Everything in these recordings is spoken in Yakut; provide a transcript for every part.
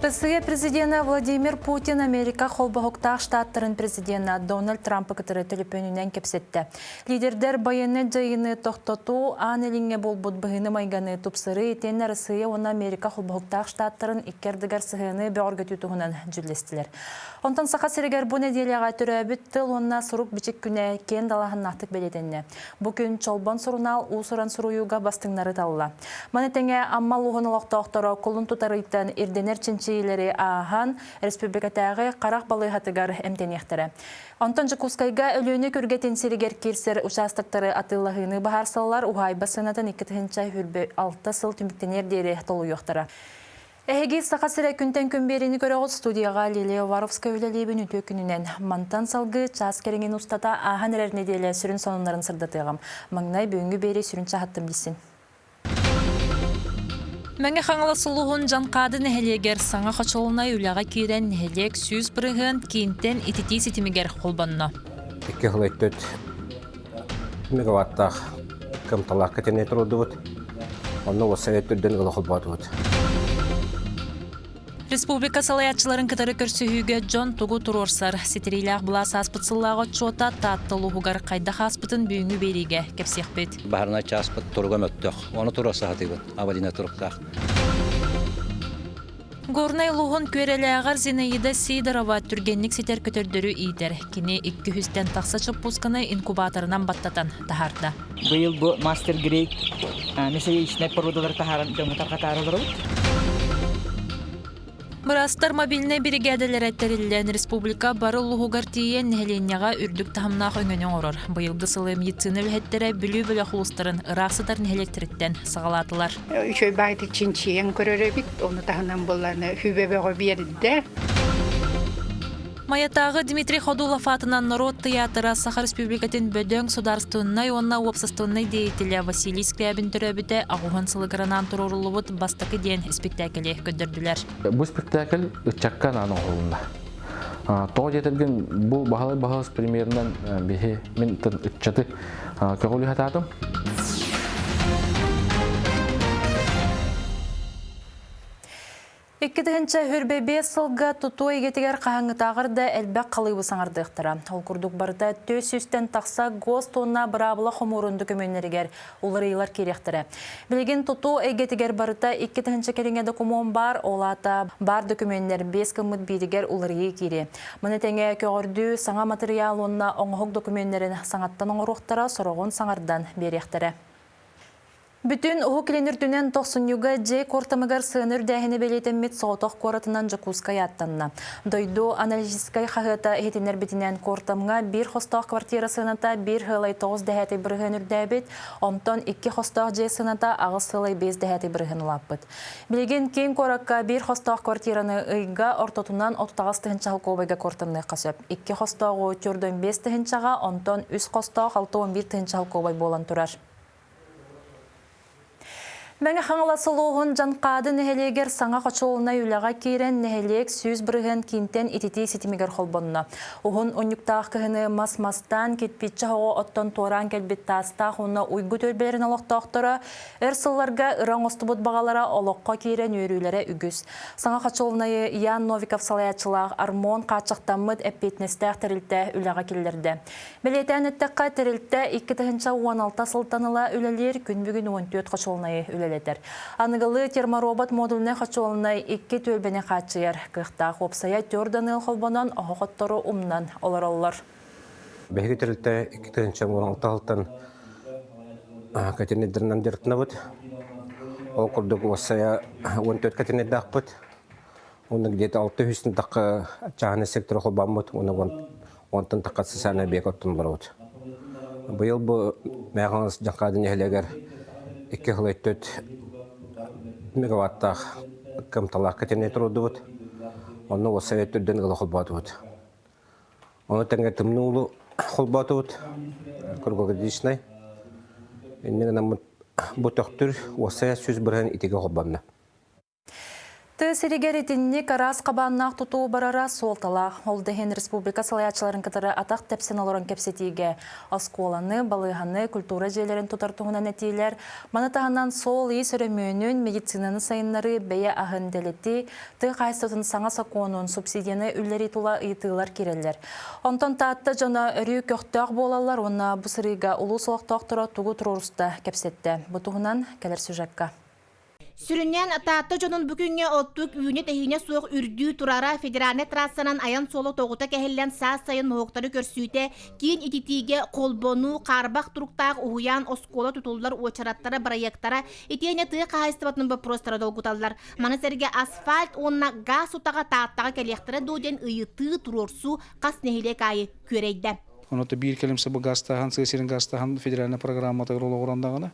Россия президенэ Владимир Путин Америка Холбоһуктаах Штаттарын президенэ Дональд Трампы кытары төлөпүөнүнэн кэпсэттэ. Лидердэр байыаннай дьайыыны тохтотуу, Аан Илиҥҥэ буолбут быһыыны-майганы тупсарыы итиэннэ Россия уонна Америка Холбоһуктаах Штаттарын икки ардыгар сыһыаны бөҕөргөтүү туһунан дьүүллэстилэр. Онтон Саха сиригэр бу нэдиэлэҕэ төрөөбүт тыл уонна сурук-бичик күнэ киэн далааһыннаахтык бэлиэтэннэ. Бу күн Чолбон сурунаал уус-уран суруйууга бастыҥнары талла. Маны тэҥэ Амма улууһун олохтоохторо кулун тутар ыйтан ирдэнэр чинчийиилэри ааһан, республикатааҕы харах балыыһатыгар эмтэниэхтэрэ. Онтон Дьокуускайга Өлүөнэ күргэтин сиригэр киирсэр учаастактары атыылаһыыны быһаарсаллар уһаайба сыанатын 2026 сыл түмүктэниэр диэри толуйуохтара. Эһиги Саха сирэ күнтэн күн биэриини көрөҕүт студияҕа Лилия Уваровская үлэлиибин үтүө күнүнэн. Мантан салгыы чаас кэриҥин устата ааһан эрэр нэдиэлэ сүрүн сонуннарын сырдатыаҕым. Маҥнай бүгүҥҥү биэрии сүрүн чаһыттан билсин. Мэҥэ Хаҥалас улууһун Дьаҥхаады нэһилиэгэр саҥа хочуолунай үлэҕэ киирэн нэһилиэк 100% киинтэн ититии ситимигэр холбонно. Икки сыл өттүт мегаваттаах кымталаах кэтэнэ турдубут. Онно уоссай өттүрдэн ыла холбоотубут. Республика салайааччыларын кытары көрсүһүүгэ дьон тугу туруорсар, ситириилээх былаас ааспыт сыллааҕы отчуота Таатта улууһугар хайдах ааспытын бүгүҥҥү биэриигэ кэпсиэхпит. Баһарынай чааспыт туруга мөлтөх. Ону туруорса сатыыбыт, аварийный туруктаах. Горнай улууһун Күөрэлээҕэр Зинаида Сидорова түргэнник ситэр көтөрдөрү иитэр. Кини икки үстэн тахса чоппуусканы инкубаторынан баттатан таһаарда. Быйыл бу мастер грейд мясояичнай породалары таһааран дьоҥҥо тарҕатаары олоробут. Быраастар мобильнай биригээдэлэрэ тэриллэн республика бары улууһугар тиийэн нэһилиэнньэҕэ үрдүк таһымнаах өҥөнү оҥорор. Быйылгы сылы медицина үлэһиттэрэ Бүлүү бөлөх улуустарын ыраах сытар нэһилиэктэриттэн саҕалаатылар. Үчүгэй баайдык чинчийэн көрөр эбит, ону таһынан булланы хүбэ бөҕө биэрдэ. Майатааҕы Дмитрий Ходулов аатынан норуот тыйаатыра Саха Республикатын бөдөҥ судаарыстыбаннай уонна уопсастыбаннай деятелэ Василий Скрябин төрөөбүтэ аҕыһын сылыгар анаан туруоруллубут бастакы диэн испиктээкили көрдөрдүлэр. Бу спектакль ыччакка анаан оҥоһулунна. Тоҕо диэтэргин бу Баһылай Баһылыс премьерынан биһи мин ыччаты көҕүлүү сатаатым. 2025 сылга тутуу эйгэтигэр хаһааҥҥытааҕар да элбэх халыыбы саҥардыахтара. Ол курдук барыта 400-тэн тахса ГОСТ уонна быраабыла хомуурун дөкүмүөннэригэр уларыйыылар киириэхтэрэ. Билигин тутуу эйгэтигэр барыта 2000 кэриҥэ докумуон баар, ол аата баар дөкүмүөннэр биэс гыммыт бииригэр уларыйыы киириэ. Маны тэҥэ көҕөрдүү, саҥа матырыйаал уонна оҥоһук докумүөннэрин саҥаттан оҥоруохтара, сороҕун саҥардан биэриэхтэрэ. Бүтүн Уһук Илин үрдүнэн тохсунньуга дьиэ куортамыгар сыана үрдээһинэ бэлиэтэммит соҕотох куоратынан Дьокуускай ааттанна. Дойду аналитическай хаһыата иһитиннэрбитинэн куортамҥа биир хостоох квартира сыаната биир сыалай тоҕус дэһээтэй бырыһыан үрдээбит, онтон икки хостоох дьиэ сыаната аҕыс сыалай биэс дэһээтэй бырыһыан улааппыт. Билигин киин куоракка биир хостоох квартираны ыйга ортотунан 38 тыһыынча солкуобайга куортамныахха сөп. Икки хостооҕу 45 тыһыынчаҕа, онтон үс хостоох 61 тыһыынча солкуобай буолан турар. Мэҥэ Хаҥалас улууһун Дьаҥхаады нэһилиэгэр саҥа хочуолунай үлэҕэ киирэн, нэһилиэк 100% киинтэн ититии ситимигэр холбонно. Уһун унньуктаах кыһыны мас-мастаан, кирпииччэ оһоҕу оттон туораан кэлбит таастаах уонна уйгу түөлбэлэрин олохтоохторо өр сылларга ыра оҥостубут баҕалара олоххо киирэн үөрүүлэрэ үгүс. Саҥа хочуолунайы Ян Новиков салайааччылаах Армон хааччахтаммыт эппиэтинэстээх тэрилтэ үлэҕэ киллэрдэ. Бэлиэтээн эттэххэ, тэрилтэ 2016 сылтан ыла үлэлиир, күн бүгүн 14 хочуолунайы үлэлэтэр. Аныгылыы терморобот модульнай хочуолунай икки түөлбэни хааччыйар кыахтаах. Уопсайа түөрт аныыл холбонон, оһох оттору умнан олороллор. Биһиги тэрилтэ 2016 сылтан кэтинэдэринэн дьарыктанабыт. Ол курдук уопсайа 14 кэтинэдэхпит. Уонна где-то 600 тахха чааһынай сектор холбооммут уонна онтон тахха социальный объект оттон барабыт. Быйыл бу Мэхалас Дьаҥхаады нэһилиэгэр икки сыл өттүт мегаваттаах кымталаах кэтэнэ турдубут. Онно уоссай өттүрдэн ыла холбоотубут. Ону тэҥэ тымныы уулу холбоотубут круглогодичный. Иннинэ гынаммыт бу төхтүр уоссайа 100% итигэ холбонно. Тыа сиригэр итинник араас хабааннаах тутуу барара суолталаах. Ол да иһин республика салайааччыларын кытары атах тэпсэн олорон кэпсэтиигэ оскуоланы, балыыһаны, культура дьиэлэрин тутар туһунан этиилэр, маны таһынан суол-иис өрөмүөнүн, медицинаны сайыннарыы, бэйэ аһын дэлэтии, тыа хаһаайыстыбатын саҥа сокуонун, субсидияны үллэрии тула ыйытыылар киирэллэр. Онтон Таатта дьоно өрүү көхтөөх буолаллар уонна бу сырыыга улуус олохтоохторо тугу туруоруста кэпсэттэ. Бу туһунан кэлэр сюжекка. Сүрүннээн Таатта дьонун бу күҥҥэ оттук үүнэ-тэһиинэ суох үрдүү турара, федеральнай трассанан айан суола тоҕута кэһиллэн саас-сайын моһуоктары көрсүүтэ, киин ититиигэ холбонуу, хаарбах туруктаах уһуйаан, оскуола тутуллар уочараттара, бырайыактара, итиэннэ тыа хаһаайыстыбатын боппуруостара долгуталлар. Маны сэргэ асфальт уонна гаас утаҕа Тааттаҕа кэлиэхтэрэ дуо диэн ыйытыы, туруорсуу хас нэһилиэк аайы күөрэйдэ. Онон биир кэлимсэ бу газтааһын, сыа сирин газтааһын федеральнай программатыгар олоҕуран даҕаны,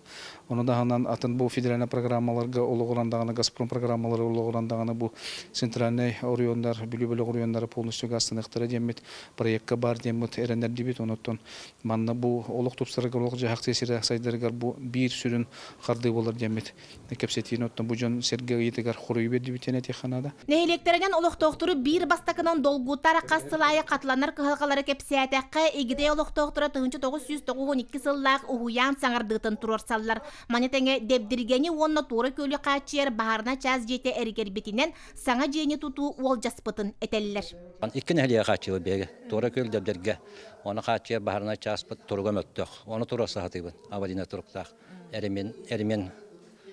ону даһанан атын бу федеральнай программаларга олоҕуран даҕаны, Газпром программалары олоҕуран даҕаны бу центральнай оройуоннар, Бүлүү бөлөх оройуоннара полностью газтаныахтара диэммит проекка баар диэммит эрэннэрдибит. Онуттан манна бу олох тупсарыгар, олох-дьаһах тыа сирэ сайдарыгар бу биир сүрүн хардыы буолар диэммит кэпсэтиини оттон бу дьон сэргэ ыйытыгар хоруйу биэрдибит диэн этиэххэ наада. Нэһилиэктэринэн олохтоохтору биир бастакынан долгутар хас сыл аайы хатыланар кыһалҕалары кэпсээтэххэ, Игидэй олохтоохторо 1992 сыллаах уһуйаан саҥардыытын туруорсаллар. Маны тэҥэ Дэбдиргэни уонна Туора Күөлү хааччыйар баһаарынай чаас дьиэтэ эргэрбитинэн саҥа дьиэни тутуу уолдьаспытын этэллэр. Икки нэһилиэгэ хааччыйабыт биһиги. Туора Күөл Дэбдиргэ. Ону хааччыйар баһаарынай чааспыт туруга мөлтөх. Ону туруорса сатыыбын. Аварийнай туруктаах. Эремиэн, эремиэн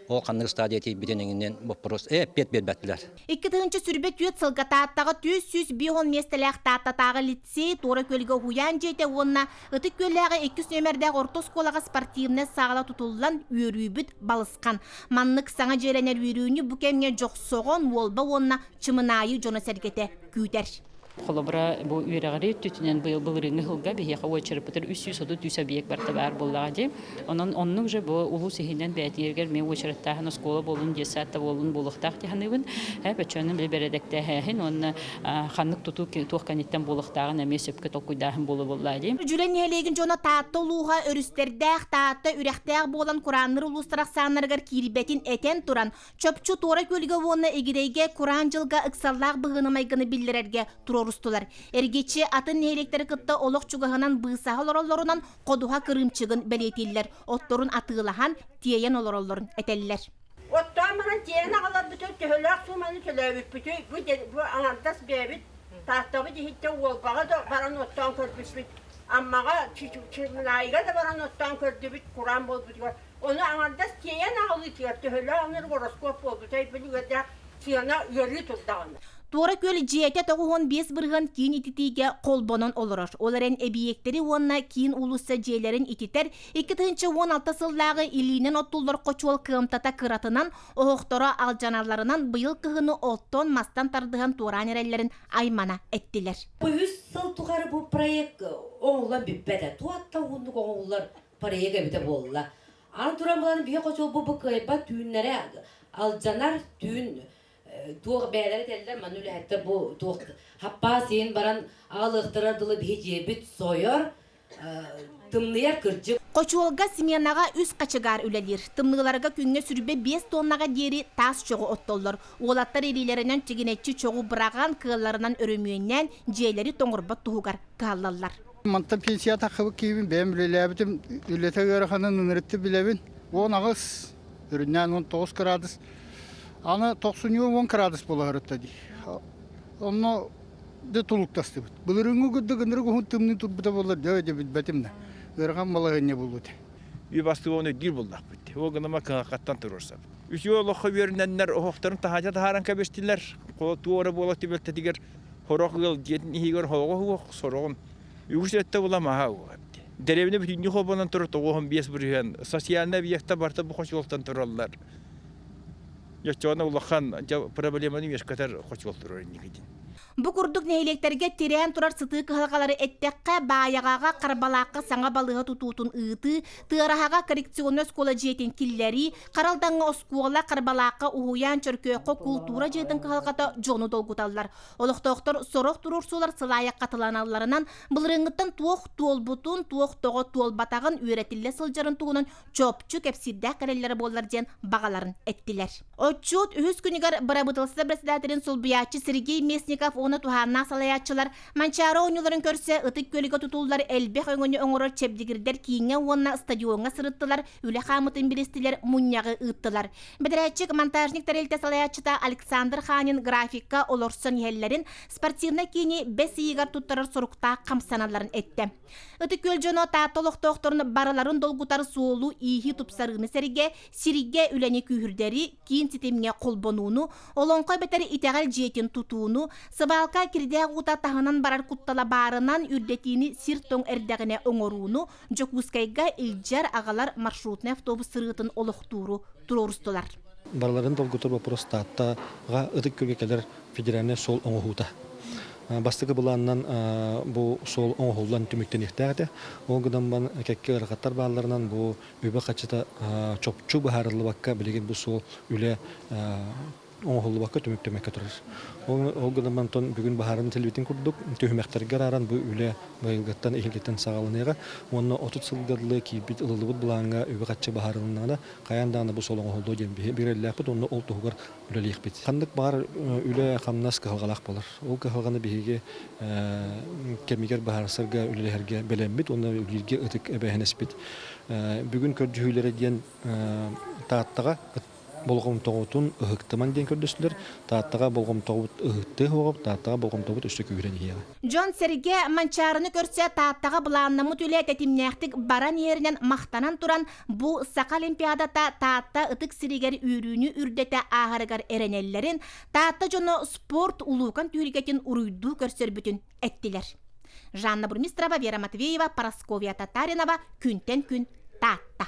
ол ханнык стадия тиийбитин иҥинэн боппуруос эппиэт биэрбэтилэр. 2024 сылга Тааттаҕа 450 миэстэлээх Тааттатааҕы лицей, Туора Күөлгэ уһуйаан дьиэтэ уонна Ытык Күөллээҕи иккис нүөмэрдээх орто оскуолаҕа спортивнай саала тутуллан үөрүүбүт балысхан. Маннык саҥа дьиэлэнэр үөрүүнү бу кэмҥэ Дьохсоҕон, Уолба уонна Чымынаайы дьоно-сэргэтэ күүтэр. Холобура, бу үөрэҕири өттүтүнэн быйыл былырыыҥҥы сылга биһиэхэ уочараппытыгар 333 объект барыта баар буоллаҕа дии. Онон оннук же бу улуус иһинэн бэйэтигэр эмиэ уочараттааһын оскуола буоллун, детсад да буоллун буолуохтаах дии саныыбын. Бөчөөнү били бэрэдэктээһин уонна ханнык тутуу туох кэнниттэн буолуохтааҕын эмиэ сөпкө толкуйдааһын буолуо буоллаа дии. Дьүлэн нэһилиэгин дьоно Таатта улууһа өрүстэрдээх, Таатта үрэхтээх буолан кураанныр улуустар ахсааннарыгар киирбэтин этэн туран, Чопчу Туора Күөлгэ уонна Игирэйгэ кураан дьылга ыксаллаах быһыыны-майгыны биллэрэргэ туруорустулар. Эргиччи атын нэһилиэктэри кытта олох чугаһынан быысаһа олороллорунан ходуһа кырыымчыгын бэлиэтииллэр, отторун атыылаһан, тиэйэн олороллорун этэллэр. Оттоон баран тиэйэн аҕаларбытын төһөлөөх сууманы төлөөбүппүтүй бу, бу аҥардас бэйэбит Тааттабыт иһиттэн Уолбаҕа да баран оттоон көрбүппүт, Аммаҕа Чымнаайыга да баран оттоон көрдүбүт кураан буолбутугар Ону аҥардас тиэйэн аҕалыытыгар төһөлөөх оннук ороскуот буолбутай билигэрдээх сыана ыарыы турдаҕына. Туора Күөл дьиэтэ 95% киин ититиигэ холбонон олорор. Ол эрэн эбийиэктэри уонна киин уулусса дьиэлэрин ититэр 2016 сыллааҕы илиинэн оттуллар хочуол кыамтата кыратынан, оһохторо алдьаналларынан быйыл кыһыны оттон, мастан тардыһан туораан эрэллэрин аймана эттилэр. Бу үс сыл тухары бу проект оҥоһуллан бүппэтэ. Туохтан уһуннук оҥоһуллар проект эбитэ буолла. Аны туран булан биһи хочолбу бу кыайбат түүннэрэ алдьанар түүн туох бэйэлэрэ этэллэр манна үлэһиттэр бу туох хаппаас иһин баран аҕалыахтарар дылы биһи дьиэбит сойор тымныйар кырдьык. Хочуолга сменаҕа үс хачыгаар үлэлиир. Тымныыларга күҥҥэ сүрбэ биэс тоннаҕа диэри таас чоҕу оттоллор. Уолаттар илиилэринэн чигинэччи чоҕу быраҕан, кыалларынан өрөмүөннээн, дьиэлэри тоҥорбот туһугар кыһаллаллар. Мантан пенсия таххыбыт киһибин бэйэм үлэлээбитим үлэтэ ыараханын ынырытты билэбин. 18, үрүннээн 19 градус. Аны тохсунньу 10 градус буолаһырытта дии. Онно да тулуктастыбыт. Былырыыҥҥы курдук ынырык уһун тымныы турбута буоллар дьэ дьэ билбэтим да. Ыарахан балаһыанньа буолуо этэ. Үй бастыгы өйдүүр буллахпыт. Ол гыныма кыһалҕаттан туруорсабыт. Үчүгэй олоххо үөрэнэннэр оһохторун таһаадьа таһааран кэбистилэр. Туора буола түбэлтэтигэр Сорох ыал дьиэтин иһигэр оһоҕо суох, сороҕун үгүс өттө була маһа эбит. Дэриэбинэ бүтүннүү холбонон турар 95% социальнай объекта барыта бу хочуолтан тураллар. Оччоҕуна улахан проблеманы үөскэтэр хочуол турар инникитин. Бу курдук нэһилиэктэргэ тирээн турар сытыы кыһалҕалары эттэххэ, Баайаҕаҕа Харбалаахха саҥа балыыһа тутуутун ыытыы, Тыараһаҕа коррекционнай оскуола дьиэтин киллэрии, Харалдаҥҥа оскуола, Харбалаахха уһуйаан, Чөркөөххө култуура дьиэтин кыһалҕата дьону долгуталлар. Олохтоохтор сорох туруорсуулар сылаайа хатыланалларынан, былырыыҥҥыттан туох туолбутун, туох тоҕо туолбатаҕын үөрэтиллэ сылдьарын туһунан чопчу кэпсиирдээх кэлэллэрэ буоллар диэн баҕаларын эттилэр. Отчуот үһүс күнүгэр бырабыыталыстыба председателин солбуйааччы Сергей Местников уонна туһааннаах салайааччылар Манчаары оонньууларын көрсө Ытык Күөлгэ тутуллар элбэх өҥөнү оҥорор чэбдигирдэр кииҥҥэ уонна стадиоҥҥа сырыттылар, үлэ хаамытын билистилэр, мунньаҕы ыыттылар. Бэдэрээччик монтажник тэрилтэ салайааччыта Александр Ханин графикка олорсон иһэллэрин, спортивнай киини бэс ыйыгар туттарар соруктаах хамсаналларын эттэ. Ытык Күөл дьоно Таатта олохтоохторун барыларын долгутар суолу-ииһи тупсарыыны сэргэ, сиргэ үлэни күүһүрдэри, киин ситимҥэ холбонууну, олоҥхо эбэтэр итэҕэл дьиэтин тутууну, сыбаалка кирдээх уута таһынан барар куттала баарынан үрдэтиини сир тоҥ эрдэҕинэ оҥорууну, Дьокуускайга илдьэр-аҕалар маршрутнай автобус сырыытын олохтууру туруорустулар. Барыларын долгутар боппуруос Тааттаҕа Ытык Күөлгэ кэлэр федеральнай суол оҥоһуута. Бастакы былаанынан бу суол оҥоһуллан түмүктэниэхтээх этэ. Ол гынан баран кэккэ ыарахаттар баалларынан бу үбэ-харчыта чопчу быһаарыллыбакка билигин бу суол үлэ оҥоһуллубакка түмүктэммэккэ турар. Ол гынан онтон бүгүн баһаарын телевитин курдук түһүмэхтэргэ арааран бу үлэ быйылгыттан иһилгиттэн саҕаланыаҕа уонна 30 сылга дылы киирбит ылыллыбыт былааҥҥа үбэ-харчы баһаарылыннаҕына хайаан даҕаны бу суол оҥоһуллуо диэн биһи уонна ол туһугар үлэлиэхпит. Ханнык баҕар үлэ-хамнас кыһалҕалаах буолар. Ол кыһалҕаны биһиги кэмигэр быһаарсарга, үлэлэһэргэ бэлэммит уонна үлэлииргэ ытык эбээһинэспит. Бүгүн көрдьүһүүлэрэ диэн Тааттаҕа болҕомтоҕутун ыһыктыман диэн көрдөстүлэр. Тааттаҕа болҕомтоҕут ыһыктыа суоҕа, Тааттаҕа болҕомтобут өссө күүһүрэн иһиэҕэ. Дьон-сэргэ Манчаарыны көрсө Тааттаҕа былааннаммыт үлэ тэтимнээхтик баран иһэринэн махтанан туран, бу Саха Олимпиадата Таатта ытык сиригэр үөрүүнү үрдэтэ ааһарыгар эрэнэллэрин, Таатта дьоно спорт улуукан түһүлгэтин уруйдуу көрсөрбүтүн эттилэр. Жанна Бурмистрова, Вера Матвеева, Парасковья Татаринова күнтэн күн Таатта.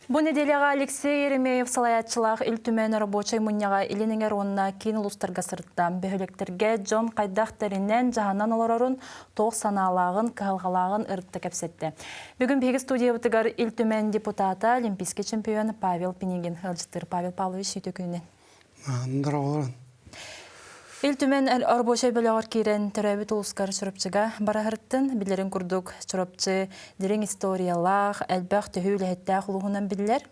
Бу неделяҕа Алексей Еремеев салайааччылаах Ил Түмэн рабочай мунньаҕа Илин Эҥэр уонна киин улуустарга сырытта. Бөһүөлэктэргэ дьон хайдах тэринэн, дьаһанан олорорун, туох санаалааҕын, кыһалҕалааҕын ырытта кэпсэттэ. Бүгүн биһиги студиябытыгар Ил Түмэн депутата, олимпийский чемпион Павел Пинигин ыалдьыттыыр. Павел Павлович, үтүө күнүнэн. Здорово. Ил Түмэн рабочай бөлөҕөр киирэн төрөөбүт улуускар Чурапчыга бараһырыттын. Билэрин курдук, Чурапчы дириҥ историялаах, элбэх төһүү үлэһиттээх улууһунан биллэр.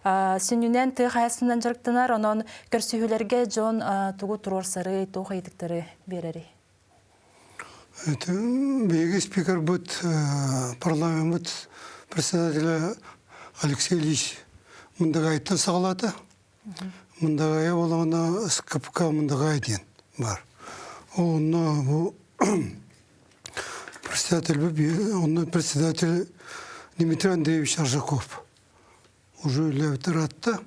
Сүнньүнэн тыа хаһаайыстыбанан дьарыктанар, онон көрсүһүүлэргэ дьон тугу туруорсарый, туох ыйытыктары биэрэрий? Биһиги спикербыт, парламеммыт председателя Алексей Ильич Мындагайтан саҕалаата. Мындагайа буоллаҕына СКПК Мындагай диэн баар. Ол онно бу председатель онно председатель Дмитрий Андреевич Аржаков уже үлэлээбит ыраатта.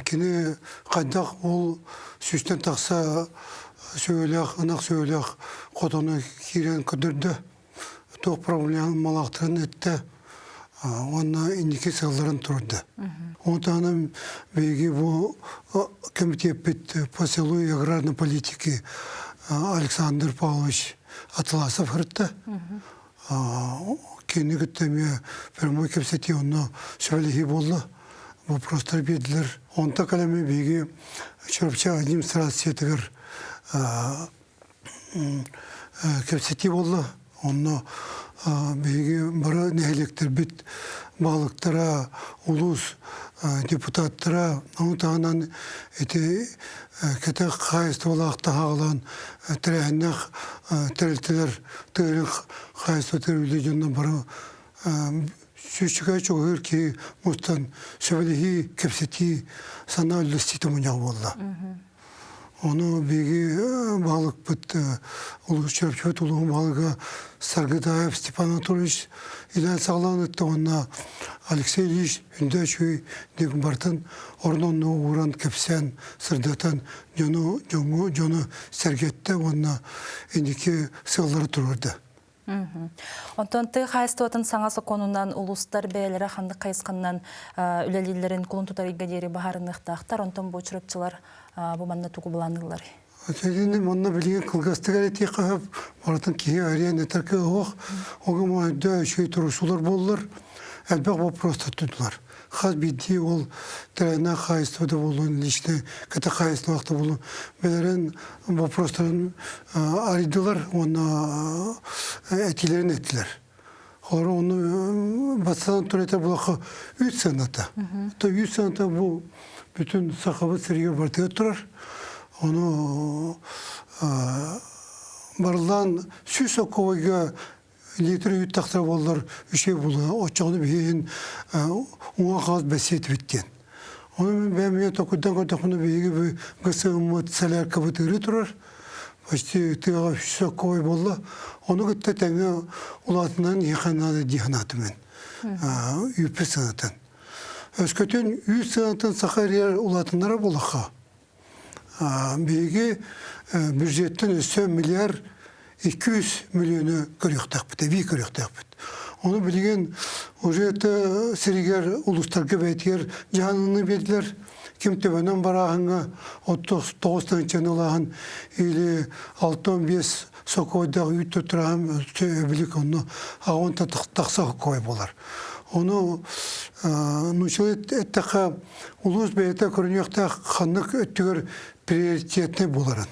Кини хайдах ол сүүстэн тахса сөбөлөөх, ынах сөбөлөөх хотону киирэн көрдөрдө. Туох проблемалаахтарын эттэ уонна инники сыалларын турда. Ол таһынан биһиги бу комитеппит по селу и аграрной политики Александр Павлович Атласов ырытта. Кини кытта эмиэ прямой кэпсэтии онно сүбэлэһии буолла. Вопростар биэрдилэр. Онто кэлэми биһиги Чурапчы администрациятыгар кэпсэтии буолла. Онно биһиги бары нэһилиэктэрбит баһылыктара, улуус депутаттара, ону таһынан ити кэтэх хаһаайыстыбалаах таһаҕалаан тэрээһиннээх тэрилтэлэр тыырых хаһаайыстыба тэрилтэ дьонно бары сүүсчүкэ чугаһыыр киһи мустан сөбүлэһии, кэпсэтии, санаа үллэстиитэ мунньаҕа буолла. Ону биһиги баһылыкпыт улуус Чурапчыбыт улууһун баһылыга Саргыдаев Степан Анатольевич илээн саҕалаан ытта уонна Алексей Ильич Үндэ үчүгэй диэн барытын орун-оннугу ууран кэпсээн сырдатан дьону дьоҥҥо дьону сэргэттэ уонна инники сыаллары туруорда. Онтон тыа хаһаайыстыбатын саҥа сокуонунан улуустар бэйэлэрэ ханнык хайысханан үлэлииллэрин кулун тутар ыйга диэри быһаарыныахтаахтар. Онтон бу чурапчылар бу манна тугу былаанныылларый? Итини манна билигин кылгастык эрэ этиэххэ сөп. Барытын киһи арыйан этэр кыаһуох. Огум өйдөө үчүгэй туруорсуулар буоллар, элбэх боппуруостар тутулар. Хас биирдии ол тэрээһиннээх хаһаайыстыба да буоллун, личнэй кэтэх хаһаайыстыбалаах да буоллун, бэйэлэрин боппуруостарын арыйдылар уонна этиилэрин эттилэр. Олор ону бастатан туран этэр буоллахха үүт сыаната. То үүт сыаната бу бүтүн Сахабыт сиригэр барытыгар турар. Ону барыллаан 100 сокуобайга литр үүт тахсар буоллар үчүгэй буолуо. Оччоҕуна биһиги уҥа хаҕас бэссиэтибит диэн. Ону мин бэйэм эмиэ токуйдан көрдөхпүнэ биһиги бу ГСМ-мыт соляркабыт ыарыы турар. Почти тыаҕа 100 сокуобай буолла. Ону кытта тэҥҥэ улаатынан иһиэхэ наада дии санаатым мин. Үүппүт сыанатын. Өскөтүн үүт сыанатын саха эрийэр улаатыннара буоллахха, биһиги бюджеттэн өссө миллиард 200 миллиону көрүөхтээхпит, эбии көрүөхтээхпит. Ону билигин уже это сиригэр улуустарга бэйэтигэр дьаһаныыны биэрдилэр. Ким төбөнөн барааһыҥҥа 39 тыһыынчаны ылааһын или 65 сокуойдаах үүт туттарааһын өбүлүк онно аҕын тахса сокуой буолар. Ону нууччалыы эттэххэ улуус бэйэтэ көрүнүөхтээх ханнык өттүгэр приоритетнай буоларын.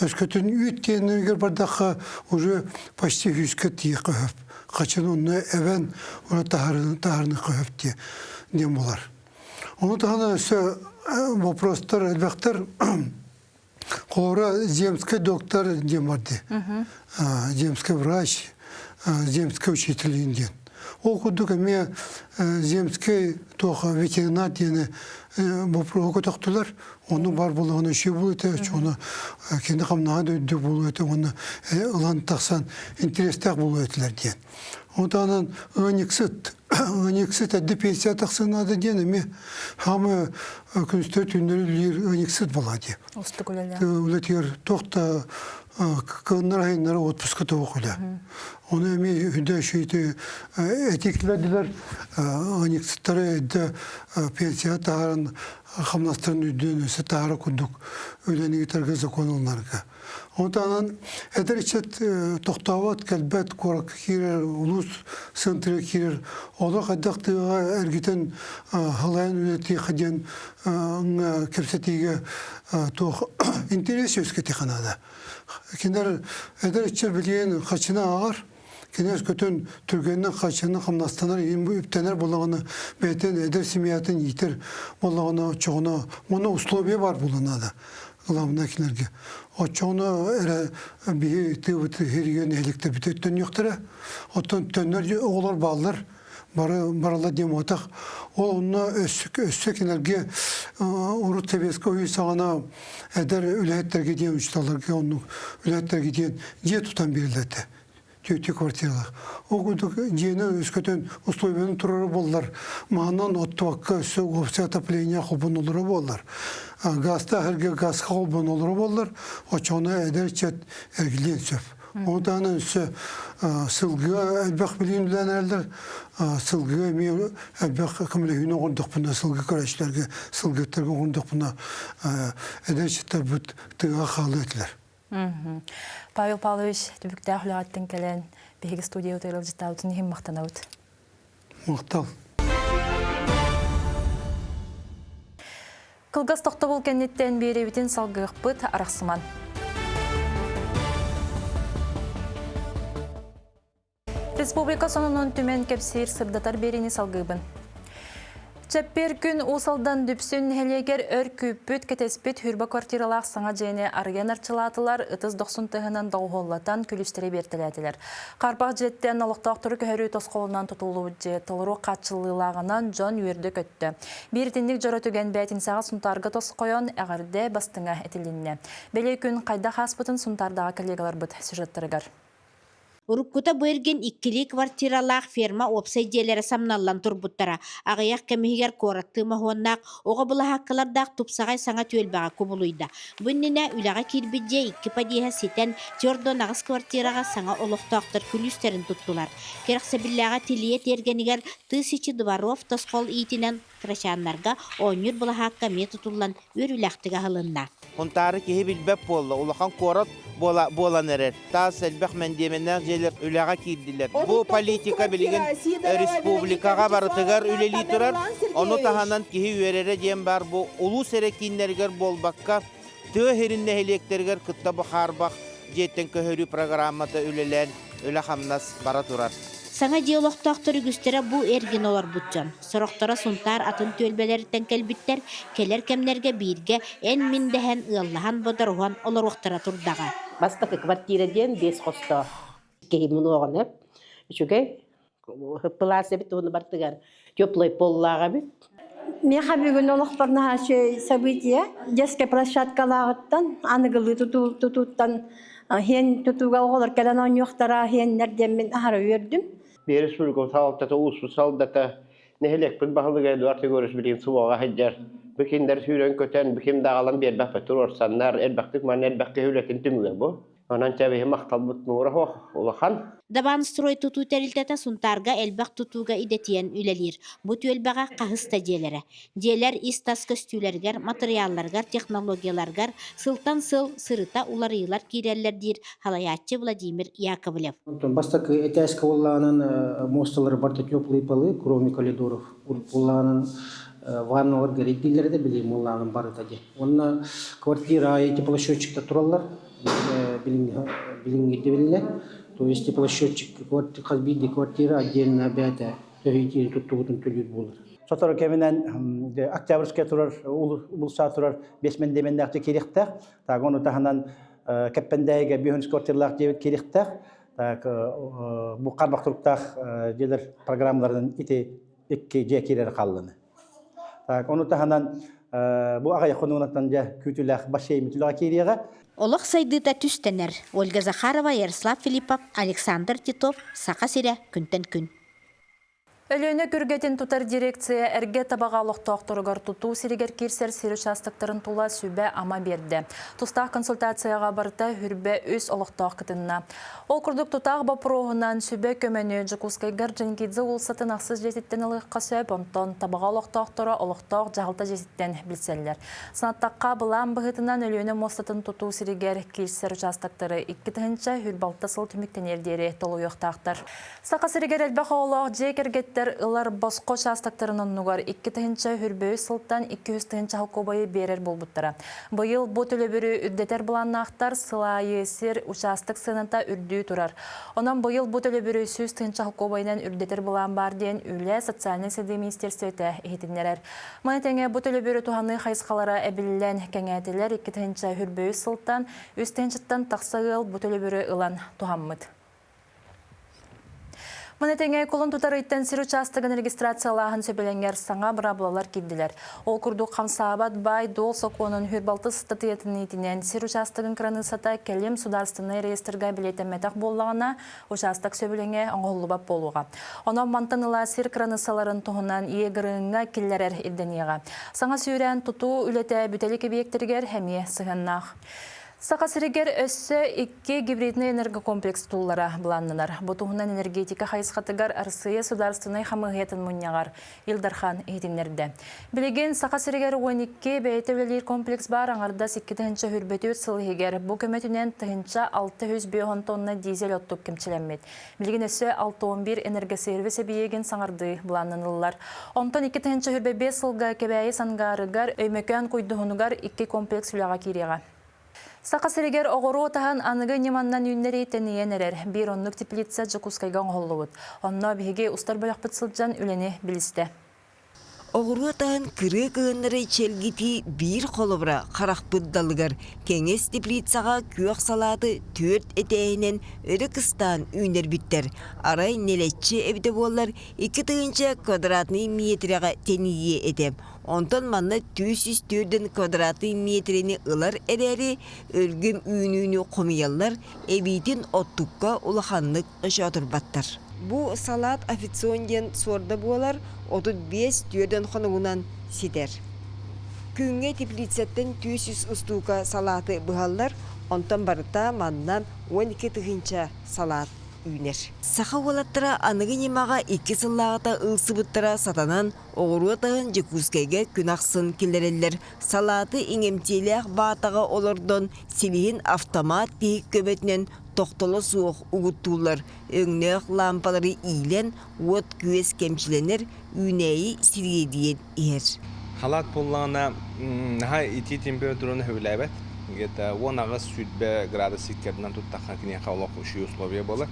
Өскөтүн үүт тиэннэригэр бардахха уже почти күүскэ тиийиэххэ сөп. Хачын онно эбэн оны таһарыныхха сөп диэн буолар. Ону таһынан өссө вопростар элбэхтэр. Холобура земский доктор диэн бар дии. Земский врач, земский учитель диэн. Ол курдук эмиэ земский туох ветеринар диэни боппуруоһу көтөхтүлэр. Ону бар буолуоҕун үчүгэй буолуо этэ, ону кини хамнаһа да үрдүк буолуо этэ уонна ылан тахсан интэриэстээх буолуо этилэр диэн. Онтон ыанньыксыт, ыанньыксыт эрдэ пенсия тахсыан наада диэн эмиэ хаамы күнүстэри түүннэри үлэлиир ыанньыксыт буолаа дии. Устук үлэлээх. Үлэтигэр туох да кыһыннар айыннары отпуска тоҕо үлэ. Ону эмиэ үрдэ үчүгэй этиклэрдилэр ыанньыксыттары эрдэ пенсия таһааран хамнастарын үрдүөн өссө таһаара курдук үлэни ыытарга закон ылынарга. Онтон эдэр ыччат тохтообот, кэлбэт, куоракка киирэр, улуус центрыгар киирэр, олох хайдах тыаҕа эргитэн халайан үлэтиэхэ диэн кэпсэтиигэ туох интэриэс үөскэтиэхэ наада. Кинилэр эдэр ыччат билигин хаччыны ааҕар, кинээс көтөн түргэнник хаччыны хамнастанар, үптэнэр буоллаҕына бэйэтин эдэр семьятын иитэр буоллаҕына оччоҕуна уонна условия баар буолуон наада главное кинилэргэ. Оччоҕуна эрэ биһи тыабыт иһиригэр нэһилиэктэрбит төннүөхтэрэ. Оттон төннөр оҕолор бааллар, бары баралар диэн буотах. Ол онно өссө кинилэргэ урут советскай үй саҕана эдэр үлэһиттэргэ диэн учууталларга оннук үлэһиттэргэ диэн дьиэ тутан биэрэллэр этэ. Түөртүү квартиралаах. Ол курдук дьиэни өскөтүн условияны турара буоллар, маһынан оттубакка өссө уопсай отопление холбонуллара буоллар, газтаах эргэ газка холбонуллара буоллар, оччоҕуна эдэр ыччат эргилиэн сөп. Ону таһынан өссө сылгыга элбэх билиин үлэлээн эрэллэр. Сылгыга эмиэ элбэх көмөлөһүүнү оҥордохпуна, сылгы көрөөччүлэргэ, сылгыһыттарга оҥордохпуна, эдэр ыччаттарбыт тыаҕа хаалыа этилэр. Павел Павлович, түбүктээх үлэҕиттэн кэлэн, биһиги студия ыалдьыттаабытын иһин махтанабыт. Махтал. Кылгас тохтобул кэнниттэн биэрэбитин салгыахпыт арахсыман. Республика сонунун түмэн кэпсиир сырдатар биэриини салгыыбын. Чэппиэр күн Уус Алдан Дүпсүн нэһилиэгэр өр күүппүт, кэтэспит хүрбэ квартиралаах саҥа дьиэни арыйан арчылаатылар, ытыс дохсун тыһынан доҕуһуоллатан күлүүстэри биэртэлээтилэр. Хаарбах дьиэттэн олохтоохтору көһөрүү тосхолунан тутуллубут дьиэ толору хааччыллыылааҕынан дьон үөрдэ-көттө. Биир итинник дьоро түгэн бээтинсэҕэ Сунтаарга тосхойон, эҕэрдэ бастыҥа этилиннэ. Бэлиэ күн хайдах ааспытын Сунтаардаҕа коллегаларбыт сюжеттарыгар. Уруккута бу эргин иккилии квартиралаах ферма уопсай дьиэлэрэ самналлан турбуттара. Аҕыйах кэм иһигэр куораттыы моһуоннаах оҕо былаһааккалардаах тупсаҕай саҥа түөлбэҕэ кубулуйда. Бу иннинэ үлэҕэ киирбит дьиэ икки подъеһа ситэн, 48 квартираҕа саҥа олохтоохтор күлүүстэрин туттулар. Кэрэхсэбиллээҕэ Тилийэ тиэргэнигэр тысячи дворов тосхол иитинэн кырачааннарга оонньуур былаһаакка эмиэ тутуллан үөрүүлээхтик аһылынна. Хунтаары киһи билбэт буолла, улахан куорат буола, буолан эрэр. Таас элбэх мэндиэмэннээх дьиэлэр үлэҕэ киирдилэр. Бу политика билигин республикаҕа барытыгар үлэлии турар. Ону таһынан киһи үөрэрэ диэн баар бу улуус эрэ кииннэригэр буолбакка, тыа сирин нэһилиэктэригэр кытта бу хаарбах дьиэттэн көһөрүү программата үлэлээн үлэ-хамнас бара турар. Саҥа дьиэ олохтоохтор үгүстэрэ бу эргин олорбут дьон. Сорохторо Сунтаар атын түөлбэлэриттэн кэлбиттэр, кэлэр кэмнэргэ бииргэ эн-мин дэһэн ыаллаһан бодоруһан олоруохтара турдаҕа. Бастакы квартира диэн биэс хостоох киһи мунуоҕун үчүгэй пылаас эбит уону бартыгар теплый поллаах эбит. Миэхэ бүгүн олохпор наһаа үчүгэй событие. Детскай площадкалааҕыттан, аныгылыы тутууттан иһэн тутууга оҕолор кэлэн оонньуохтара иһэннэр диэммин аһара үөрдүм. Биир республика салалтата, улууспут салалтата, нэһилиэкпит баһылыга Эдуард Егорович билигин СВО-ҕа сылдьар. Бу кинилэр сүүрэн-көтөн, бу ким да аҕалан биэрбэппит туруорсаннар, элбэхтик манна элбэх киһи үлэтин түмүгэ бу. Онон чэ махталбыт муҥура суох улахан. Дабаанстрой тутуу тэрилтэтэ Сунтаарга элбэх тутууга идэтийэн үлэлиир. Бу түөлбэҕэ хаһыс да дьиэлэрэ. Дьиэлэр ис-тас көстүүлэригэр, матырыйаалларыгар, технологияларыгар сылтан сыл сырыта уларыйыылар киирэллэр диир салайааччы Владимир Яковлев. Онтон бастакы этээскэ буоллаҕынан муосталары барыта теплые полы, кроме коридоров буоллаҕынан ванналарга эрийдииллэр этэ билигин буоллаҕынан барыта диэн. Уонна квартира аайы теплосчетчиктар тураллар билиҥҥи ирдэбилинэн. То есть теплосчетчик хас биирдии квартира отдельно бэйэтэ төһүйдиини туттубутун төлүүр буолар. Сотору кэминэн Октябрьская турар улуусаа турар бес мэндиэмэннээх дьиэ киириэхтээх. Так ону таһынан Кэппэндээйигэ биһүн квартиралаах дьиэбит киириэхтээх. Так бу харбах туруктаах дьиэлэр программаларынан ити икки дьиэ киирэр хаалланы. Так ону таһынан бу аҕыйах хонугунан дьэ күүтүүлээх бассейн үлэҕэ киириэҕэ. Олох сайдыыта түстэнэр. Ольга Захарова, Ярослав Филиппов, Александр Титов, Саха сирэ күнтэн күн. Өлүөнэ күргэтин тутар дирекция эргэ табаҕа олохтоохторугар тутуу сиригэр киирсэр сир учаастактарын тула сүбэ-ама биэрдэ. Тустаах консультацияҕа барыта хүрбэ үс олохтоох кытынна. Ол курдук тутаах боппуруоһунан сүбэ көмөнү Дьокуускайга Орджоникидзе уулуссатын ахсыс дьиэтиттэн ылыахха сөп, онтон табаҕа олохтоохторо олохтоох дьаһалта дьиэтиттэн билсэллэр. Санаттахха, былаан быһыытынан Өлүөнэ муостатын тутуу сиригэр киирсэр учаастактары 2026 сыл түмүктэниэр диэри толуйуохтаахтар. Саха сиригэр элбэх оҕолоох дьиэ кэргэттэр ылар босхо учаастактарын оннугар 2023 сылтан 200 тыһыынча холкуобайы биэрэр буолбуттара. Быйыл бу төлөбүрү үрдэтэр былааннаахтар сыл аайы сир учаастак сыаната үрдүү турар. Онон быйыл бу төлөбүрү 100 тыһыынча холкуобайынан үрдэтэр былаан баар диэн Үлэ социальнай сайдыы министиэристибэтэ иһитиннэрэр. Маны тэҥэ бу төлөбүрү туһаныы хайысхалара эбиллэн кэҥээтилэр 2023 сылтан 3 тыһыынчаттан тахса ыал бу төлөбүрү ылан туһаммыт. Маны тэҥэ кулун тутар ыйтан сир учаастагын регистрациялааһын сөбүлэҥэр саҥа быраабылалар киирдилэр. Ол курдук хамсаабат баай-дуол сокуонун хүрбалты ыстатыйатын иитинэн сир учаастагын кыраныыссата кэлим судаарыстыбаннай реестрга бэлиэтэммэтэх буоллаҕына, учаастак сөбүлэҥэ оҥоһуллубат буолуоҕа. Онон мантан ыла сир кыраныыссаларын туһунан ЕГРН-ҥа киллэрэр ирдэниэҕэ. Саҥа сүүрээн тутуу үлэтэ бүтэлик эбийиэктэригэр эмиэ сыһыаннаах. Саха сиригэр өссө икки гибриднэй энергокомплекс тутуллара былааннанар. Бу туһунан энергетика хайысхатыгар Арассыыйа судаарыстыбаннай хамыыһыйатын мунньаҕар Ил Дархан иһитиннэрдэ. Билигин Саха сиригэр 12 бэйэтэ үлэлиир комплекс баар аҥардас 2024 сыл иһигэр бу көмөтүнэн 1650 тонна дизель оттук кэмчилэммит. Билигин өссө 61 энергосервис эбийиэгин саҥардыы былааннаныллар. Онтон 2025 сылга Кэбээйи Сангаарыгар, Өймөкөөн Куйдуһунугар икки комплекс үлэҕэ киириэҕэ. Саха сиригэр оҕуруот аһын аныгы ньыманнан үүннэрии тэнийэн эрэр. Биир оннук теплица Дьокуускайга оҥоһуллубут. Онно биһиги устар бөлөхпүт сылдьан үлэни билистэ. Оҕуруот аһын кырыы кыһыннары чэлгитии биир холобура харахпыт далыгар кэҥэс теплицаҕа күөх салааты түөрт этээһинэн өрө кыстаан үүннэрбиттэр. Арай нэлэччи эбитэ буоллар 2000 квадратнай миэтирэҕэ тэнийиэ этэ. Онтон манна 304 квадратный метрени ылар эрээри, өлгөм үүнүүнү хомуйаллар, эбиитин оттукка улаханнык өшөөтурбаттар. Бу салат официон диэн суорда буолар, 35 түөрдөн хонугунан ситэр. Күҥҥэ теплицаттан 300 устуука салааты быһаллар, онтон барыта манна 12 тыһыынча салаат үүнэр. Саха уолаттара аныгы ньымаҕа икки сыллааҕыта ылсыбыттара сатанан, оҕуруот аһын Дьокуускайга күн ахсын киллэрэллэр. Салааты иҥэмтиэлээх баатаҕа олордон, силиһин автомат тиһик көмөтүнэн тохтоло суох угуттууллар. Өҥнөөх лаампалары иилэн, уот-күөс кэмчилэнэр, үүнээйи сириэдийэн иһэр. Халаат буоллаҕына, наһаа итии температураны сөбүлээбэт. Где-то 18-сүүрбэ градус сиккэрдинэн туттахха киниэхэ олох үчүгэй условия буолар.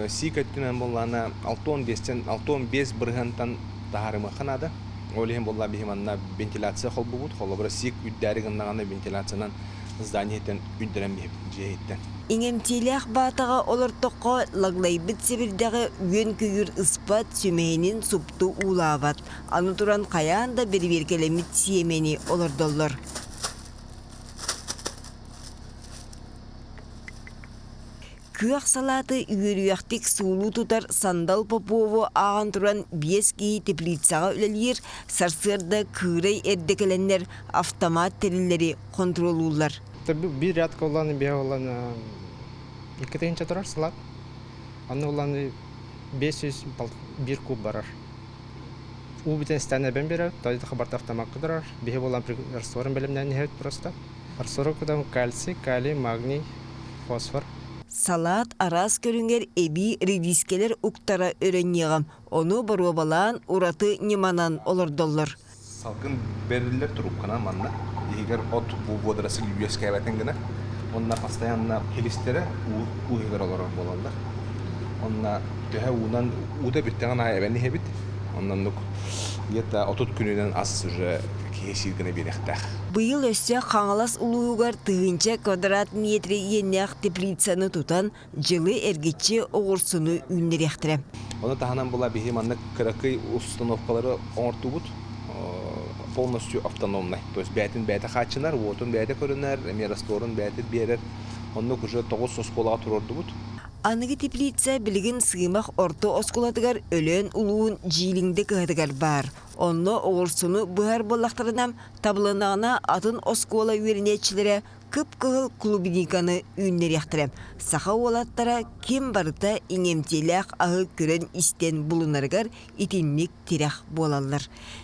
Сиик өттүнэн буоллаҕына 65-тэн 65 бырыһыантан таһаарымыахха наада. Ол иһин буолла биһи манна вентиляция холбубут. Холобура сиик үрдээри гыннаҕына вентиляциянан здание иһиттэн үрдэрэн биһибит дьиэ иһиттэн. Иҥэмтиэлээх баатаҕа олортоххо лаглайбыт сэбирдэҕи үөн-көйүүр ыспат, сүмэһинин супту уулаабат. Аны туран хайаан да бэрэбиэркэлэммит сиэмэни олордоллор. Күөх салааты үөрүйэхтик суулуу тутар Сандал Попову ааҕан туран биэс киһи теплицаҕа үлэлиир, сарсыарда кыырай эрдэ кэлэннэр автомат тэриллэри хонтуруолууллар. Биир рядка улаан биһэ улаан икки тыһыынча турар салат. Аны улаан 501 куб барар. Уу бүтэн истээн эбэн берер, той хабарта автомакка турар. Биһи булан растворын бэлэмнээн иһэбит просто. Раствору кутан кальций, калий, магний, фосфор. Салаат араас көрүҥэр эбии редискэлэр уктара өрөнньүөҕүм. Ону боруобалаан ураты ньыманан олордоллор. Салгын бэриллэр трубканан манна иһигэр от водоросль үөскээбэтин гына онно постоянно хилистэрэ уу иһигэр олорор буолаллар. Онно төһө уунан уута бүттэҕин аайы эбэн иһэбит. Онноннук где-то 30 күнүнэн ас уже киһи сиир гына биэриэхтээх. Быйыл өссө Хаҥалас улууһугар тыһыынча квадрат метр иэннээх теплицаны тутан, дьылы эргиччи оҕурсуну үүннэриэхтэрэ. Ону таһынан була биһи маннык кыракый установкалары оҥортубут полностью автономнай. То есть бэйэтин бэйэтэ хааччынар, уотун бэйэтэ көрүнэр, эмиэ растворун бэйэтэ биэрэр. Оннук уже тоҕус оскуолаҕа туруордубут. Аныгы теплица билигин Сыымах орто оскуолатыгар Өлөөн улууһун Дьиилиҥдэ кыһатыгар баар. Онно оҕурсуну быһар буоллахтарына, табылыннаҕына атын оскуола үөрэнээччилэрэ кып-кыһыл клубниканы үүннэриэхтэрэ. Саха уолаттара ким барыта иҥэмтиэлээх аһы көрөн-истэн булунарыгар итинник тирэх буолаллар.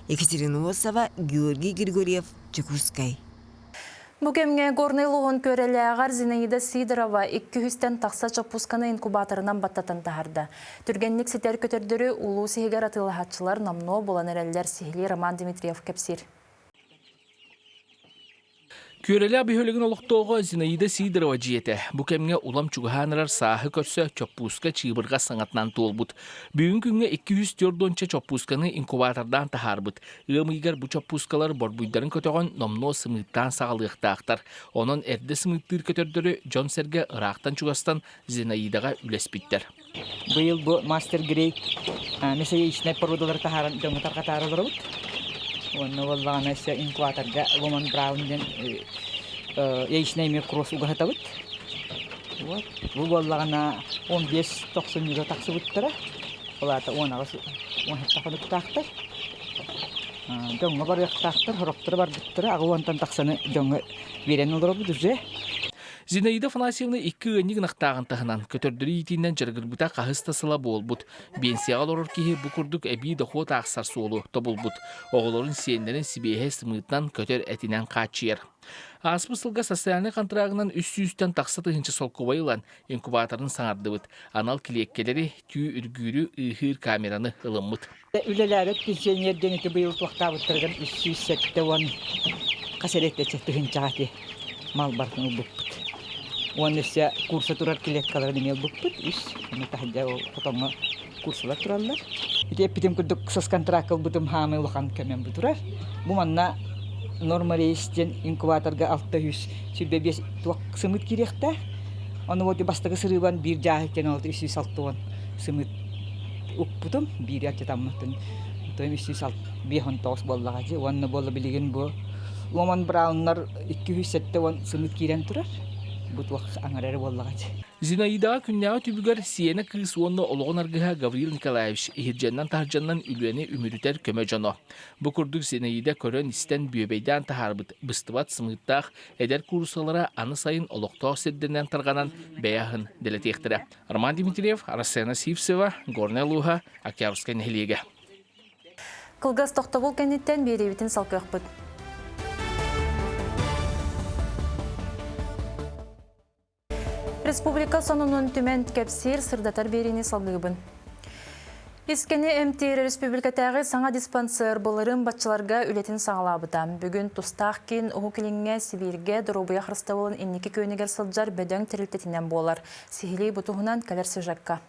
Екатерина Осова, Георгий Григорьев, Дьокуускай. Бу кэмҥэ Горнай улууһун Күөрэлээҕэр Зинаида Сидорова 200-тэн тахса чоппусканы инкубаторынан баттатан таһаарда. Түргэнник ситэр көтөрдөрү улуус иһигэр атыылаһааччылар номнуо булан эрэллэр, сиһилии Роман Дмитриев кэпсиир. Күөрэлээх бөһүөлэгин олохтооҕо Зинаида Сидорова дьиэтэ бу кэмҥэ улам чугаһаан эрэр сааһы көрсө чоппууска чыыбырҕа саҥатынан туолбут. Бүгүн күҥҥэ 240 чоппуусканы инкубатордаан таһаарбыт. Ыам ыйыгар бу чоппуускалар борбуйдарын көтөҕөн номнуо сымыыттаан саҕалыахтаахтар. Онон эрдэ сымыыттыыр көтөрдөрү дьон-сэргэ ыраахтан-чугастан Зинаидаҕа үлэспиттэр. Быйыл бу мастер грейд мясояичнай породалары таһааран дьоҥҥо тарҕатаары олоробут. Уонна буоллаҕына өссө инкубаторга Ломан Браун диэн яичный эмиэ кросс угаһатабыт. Вот. Бу буоллаҕына 15 тохсунньуга тахсыбыттара. Ол аата 18 17 хонуктаахтар. Дьоҥҥо барыахтаахтар, сорохторо барбыттара, аҕа уонтан тахсаны дьоҥҥо биэрэн олоробут уже. Зинаида Афанасьевна икки ыанньык ынахтааҕын таһынан, көтөрдөрү иитиинэн дьарыгырбыта хаһыс да сыла буолбут. Биэнсийэҕэ олорор киһи бу курдук эбии дохуот аахсар суолу тобулбут. Оҕолорун, сиэннэрин сибиэһэй сымыытынан, көтөр этинэн хааччыйар. Ааспыт сылга социальнай хантыраагынан 300-тэн тахса тыһыынча солкуобай ылан, инкубаторын саҥардыбыт. Анал килиэккэлэри, түү үргүүрү ыыһыыр камераны ылыммыт. Үлэлээбэт пенсионер диэн ити быйыл туохтаабыттарыгар 370 хас эрэ тыһыынчаҕа ити мал барытын ылбыппыт. Уонна өссө курса турар клеткаларын эмиэ ылбыппыт. Үс, ону таһырдьа ол хотоҥҥо курсалар тураллар. Ити эппитим курдук соцконтракт ылбытым хаамай улахан көмөм бу турар. Бу манна норма рейс диэн инкубаторга 625 туох сымыт киириэхтээх. Ону вот бастакы сырыыбан биир дьааһык диэн ол 360 сымыт укпутум биири аччатаммытын 59 буоллаҕа дии. Уонна буолла билигин бу Ломан Брауннар 270 сымыт киирэн турар. Бу туох аҥара эрэ буоллаҕа дии. Зинаидаҕа күннээҕи түбүгэр сиэнэ кыыс уонна олоҕун аргыһа Гаврил Николаевич иһирдьэннэн-таһырдьаннан үлэни үмүрүтэр көмө дьоно. Бу курдук Зинаида көрөн-истэн бүөбэйдээн таһаарбыт быстыбат сымыыттаах эдэр кууруссалара аны сайын олохтоох сирдэринэн тарҕанан бэйэ аһын дэлэтиэхтэрэ. Роман Дмитриев, Арасена Сивцева, Горнай улууһа, Октябрьскай нэһилиэгэ. Кылгас тохтобул кэнниттэн биэриибитин салгыахпыт. Республика сонунун түмэн кэпсиир сырдатар биэриини салгыыбын. Искэни эмтиир республикатааҕы саҥа диспансер былырыын баччаларга үлэтин саҕалаабыта. Бүгүн тустаах киин Уһук Илиҥҥэ, Сибииргэ доруобуйа харыстабылын инники күөнүгэр сылдьар бөдөҥ тэрилтэтинэн буолар. Сиһилии бу туһунан кэлэр сюжекка.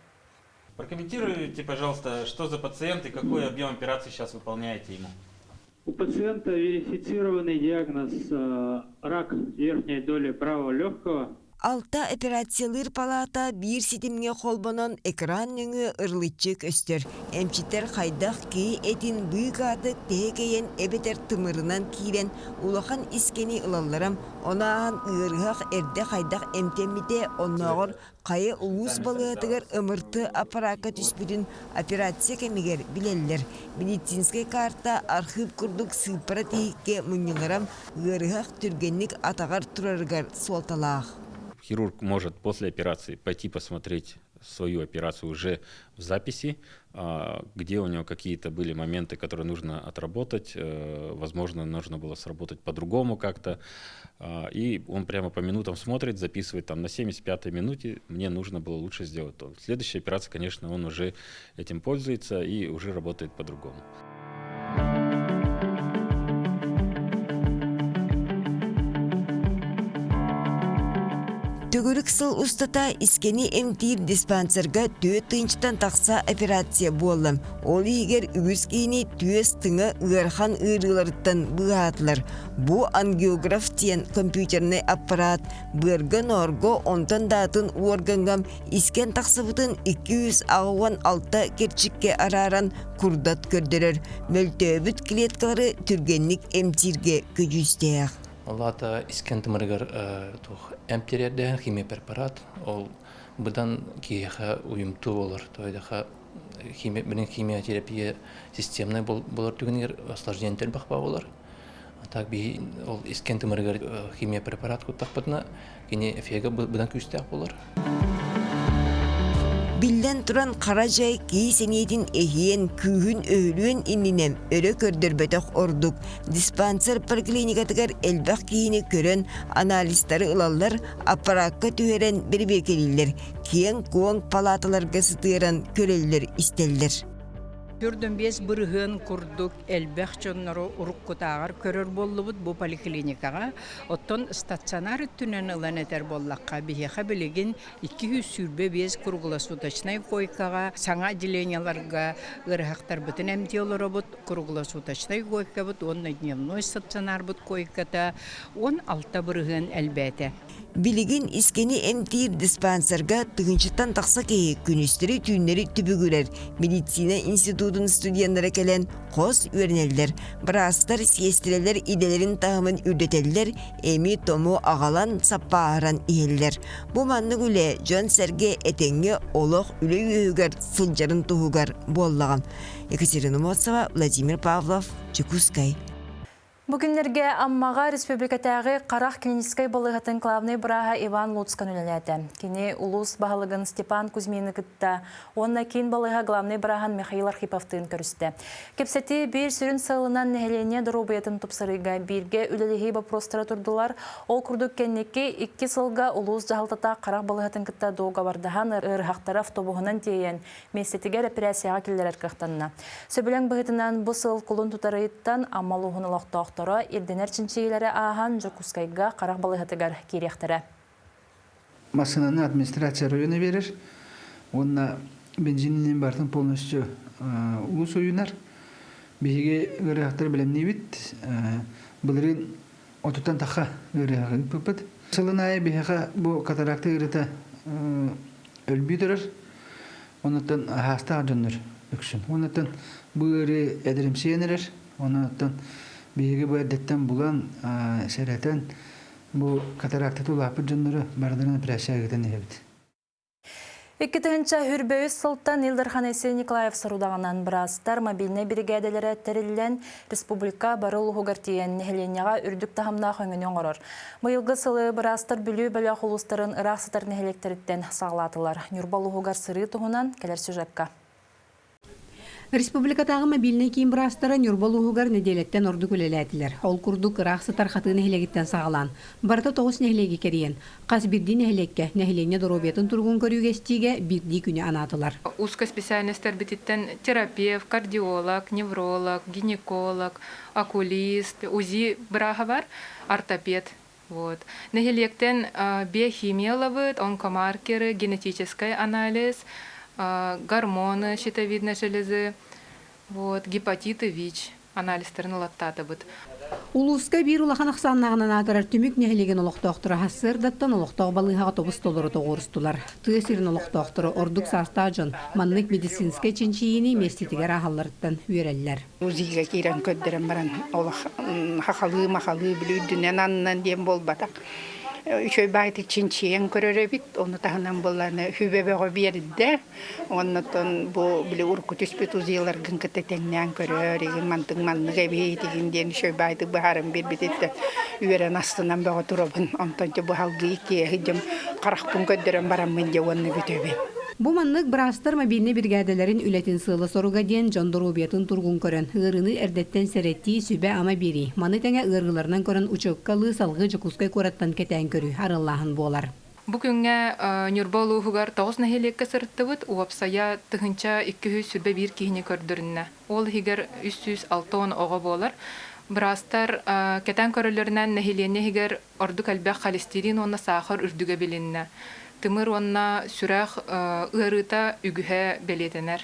Прокомментируйте, пожалуйста, что за пациент и какой объем операции сейчас выполняете ему? У пациента верифицированный диагноз рак верхней доли правого легкого. Алта операциялыыр палата биир ситимҥэ холбонон экран нөҥүө ырылыччы көстөр. Эмчиттэр хайдах киһи этин быыкаатык тэһэ кэйэн эбэтэр тымырынан киирэн улахан искэни ылаллара, ону ааһан ыарыһах эрдэ хайдах эмтэммитэ оннооҕор хайа улуус балыыһатыгар МРТ аппараакка түспүтүн операция кэмигэр билэллэр. Медицинскэй карта архыып курдук сыыппара тиһиккэ мунньуллара ыарыһах түргэнник атаҕар турарыгар суолталаах. Хирург может после операции пойти посмотреть свою операцию уже в записи, где у него какие-то были моменты, которые нужно отработать, возможно, нужно было сработать по-другому как-то. И он прямо по минутам смотрит, записывает там на 75-й минуте мне нужно было лучше сделать то. Следующая операция, конечно, он уже этим пользуется и уже работает по-другому. Төгүрүк сыл устата искэни эмтиир диспансерга түөрт тыһыынчаттан тахса операция буолла. Ол иһигэр үгүс киһини түөс тыҥа ыарахан ыарыыларыттан быыһаатылар. Бу ангиограф диэн компьютернай аппарат быарга-ноорго онтон да атын уоргаҥҥа искэн тахсыбытын 286 кэрчиккэ арааран курдат көрдөрөр. Мөлтөөбүт клеткалары түргэнник эмтииргэ көдьүүстээх. Ол аата искэн тымырыгар туох эмп тириэрдэһэн химия препарат ол быдан киһиэхэ уйумтуу болор. Тоойдоха химия билин химиотерапия системнай болор түгэнигэр осложнение элбэх болор. А так биһи ол искэн тымырыгар химия препарат куттахпытына кини эффегэ быдан күүстээх болор. Биллэн туран, хара дьай кии сэниэтин эһиэн, күүһүн өһүлүөн иннинэ өрө көрдөрбөтөх ордук. Диспансер поликлиникатыгар элбэх киһини көрөн, анализтары ылаллар, аппараакка түһэрэн бэрэбиэркэлииллэр, киэҥ-куоҥ палааталарга сытыаран көрөллөр-истэллэр. 45% курдук элбэх дьоннору уруккутааҕар көрөр буоллубут бу поликлиникаҕа. Оттон стационар өттүнэн ылан этэр буоллахха, биһиэхэ билигин 225 круглосуточнай койкаҕа саҥа отделениеларга ыарыһахтарбытын эмтии олоробут. Круглосуточнай койкабыт уонна дневной стационарбыт койката 16% элбээтэ. Билигин искэни эмтиир диспансерга тыһыынчаттан тахса киһи күнүстэри-түүннэри түбүгүрэр. Медицина институтун студеннара кэлэн хос үөрэнэллэр. Быраастар, сиэстэрэлэр идэлэрин таһымын үрдэтэллэр, эми-тому аҕалан саппааһыран иһэллэр. Бу маннык үлэ дьон-сэргэ этэҥҥэ олох үлэ үөһүгэр сылдьарын туһугар буоллаҕа. Екатерина Моцева, Владимир Павлов, Дьокуускай. Бу күннэргэ Аммаҕа республикатааҕы харах клиническэй балыыһатын главнай бырааһа Иван Луцкан үлэлээтэ. Кини улуус баһылыгын Степан Кузьмины кытта уонна киин балыыһа главнай бырааһын Михаил Архиповтыын көрүстэ. Кэпсэтии биир сүрүн сыалынан нэһилиэнньэ доруобуйатын тупсарыыга бииргэ үлэлэһии боппуруостара турдулар. Ол курдук кэнники икки сылга улуус дьаһалтата харах балыыһатын кытта дуогабардаһан ыарыһахтары автобуһунан тиэйэн миэстэтигэр эпэрээссийэҕэ киллэрэр кыахтанна. Сөбүлэҥ быһыытынан бу сыл кулун тутар ыйыттан Амма улууһун олохтоохторо ирдэнэр чинчийиилэри ааһан Дьокуускайга харах балыыһатыгар киириэхтэрэ. Массыынаны администрация района биэрэр уонна бензининин барытын полностью улуус уйунар. Биһиги ыарыһахтары бэлэмниибит. Былырыын отуттан тахха ыарыһаҕы ыыппыппыт. Сылын аайы биһиэхэ бу катаракта ыарыыта өлбүү турар. Онуттан аһаастаах дьоннор үксүн. Онуттан бу ыарыы эдэримсийэн эрэр. Онон оттон биһиги бу эрдэттэн булан, сэрэтэн, бу катарактата улааппыт дьоннору барыларын операция ыытан иһэбит. 2023 сылтан Ил Дархан Айсен Николаев сорудаҕынан быраастар мобильнай биригээдэлэрэ тэриллэн, республика бары улууһугар тиийэн нэһилиэнньэҕэ үрдүк таһымнаах өҥөнү оҥорор. Быйылгы сылы быраастар Бүлүү бөлөх улуустарын ыраах сытар нэһилиэктэриттэн саҕалаатылар. Ньурба улууһугар сырыы туһунан кэлэр сюжекка. Республикатааҕы мобильнай киин быраастара Ньурба улууһугар нэдиэлэттэн ордук үлэлээтилэр. Ол курдук, ыраах сытар Хатыы нэһилиэгиттэн саҕалаан, барыта тоҕус нэһилиэги кэрийэн, хас биирдии нэһилиэккэ нэһилиэнньэ доруобуйатын туругун көрүүгэ-истиигэ биирдии күнү анаатылар. Узкой специальностарбытыттан терапевт, кардиолог, невролог, гинеколог, окулист, УЗИ бырааһа бар, ортопед. Вот. Нэһилиэктэн биохимия ылабыт, онкомаркеры, генетический анализ, гормоны щитовидной железы, вот, гепатиты ВИЧ анализтарын ылаттаатыбыт. Улууска биир улахан ахсааннааҕынан аатырар Түмүк нэһилиэгин олохтоохторо сарсыардаттан олохтоох балыыһаҕа тобус толору тоҕуорустулар. Тыа сирин олохтоохторо ордук саастаах дьон маннык медицинскэй чинчийиини миэстэтигэр ааһалларыттан үөрэллэр. УЗИга киирэн көрдөрөн баран олох хахалыы-махалыы били үрдүнэн аннынан диэн буолбатах. Үчүгэй баайытык чинчийэн көрөр эбит. Ону таһынан буоллаҕына хүбэ бөҕө биэрдэ. Оннотон бу били урукку түспүт УЗИларгын кытта тэҥнээн көрөр, игин мантыҥ маннык эбит игин диэн үчүгэй баайытык быһааран биэрбититтэн үөрэн астынан бөҕө турабын. Онтон дьэ бу салгыы иккиэһи дьэм харахпын көрдөрөн бараммын дьэ уонна бүтэбин. Бу маннык быраастар мобильнай биригээдэлэрин үлэтин сыала-соруга диэн дьон доруобуйатын туругун көрөн, ыарыыны эрдэттэн сэрэтии, сүбэ-ама биэрии, маны тэҥэ ыарыыларынан көрөн учуокка ылыы салгыы Дьокуускай куораттан кэтээн көрүү арыаллааһын буолар. Бу күҥҥэ Ньурба улууһугар тоҕус нэһилиэккэ сырыттыбыт, уопсайа 1221 киһини көрдөрүннэ. Ол иһигэр 360 оҕо буолар. Быраастар кэтээн көрөллөрүнэн нэһилиэнньэ иһигэр ордук элбэх холестерин уонна саахар үрдүгэ билиннэ. Тымыр уонна сүрэх ыарыыта үгүһэ бэлиэтэнэр.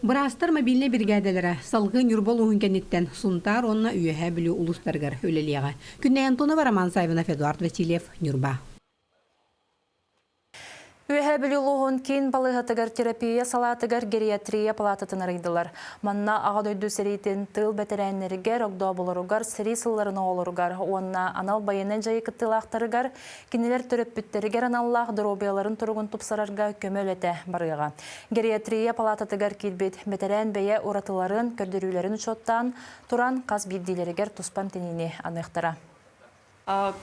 Быраастар мобильнай биригээдэлэрэ салгыы Ньурба улууһун кэнниттэн Сунтаар уонна Үөһээ Бүлүү улуустарыгар үлэлиэҕэ. Күннэй Антонова, Роман Саввинов, Эдуард Васильев, Ньурба. Үөһээ Бүлүү улууһун киин балыыһатыгар терапия салаатыгар гериатрия палаататын арыйдылар. Манна Аҕа дойду сэриитин тыыл бэтэрээннэригэр, огдооболоругар, сэрии сылларын оҕолоругар уонна анал байыаннай дьайыы кыттыылаахтарыгар, кинилэр төрөппүттэригэр аналлаах доруобуйаларын туругун тупсарарга көмө үлэтэ барыаҕа. Гериатрия палаататыгар киирбит бэтэрээн бэйэ уратыларын, көрдөрүүлэрин учуоттаан туран хас биирдиилэригэр туспа эмтэниини аныахтара.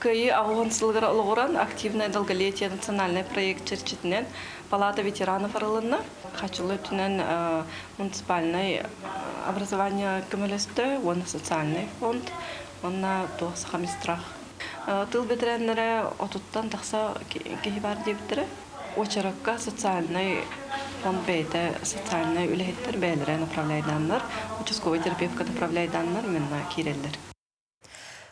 Кыайыы аҕыс уон сылыгар олоҕуран «Активное долголетие» национальнай проект чэрчитинэн Палата ветеранов арылынна. Хачылы өттүнэн муниципальнай образование көмөлөстө уонна социальный фонд уонна туох Сахамистрах. Тыл бэтэрээннэрэ отуттан тахса киһи баар диэбиттэрэ. Уочаракка социальнай фонд бэйэтэ социальнай үлэһиттэр бэйэлэрэ направляйдааннар, участковый терапевтка направляйдааннар именно киирэллэр.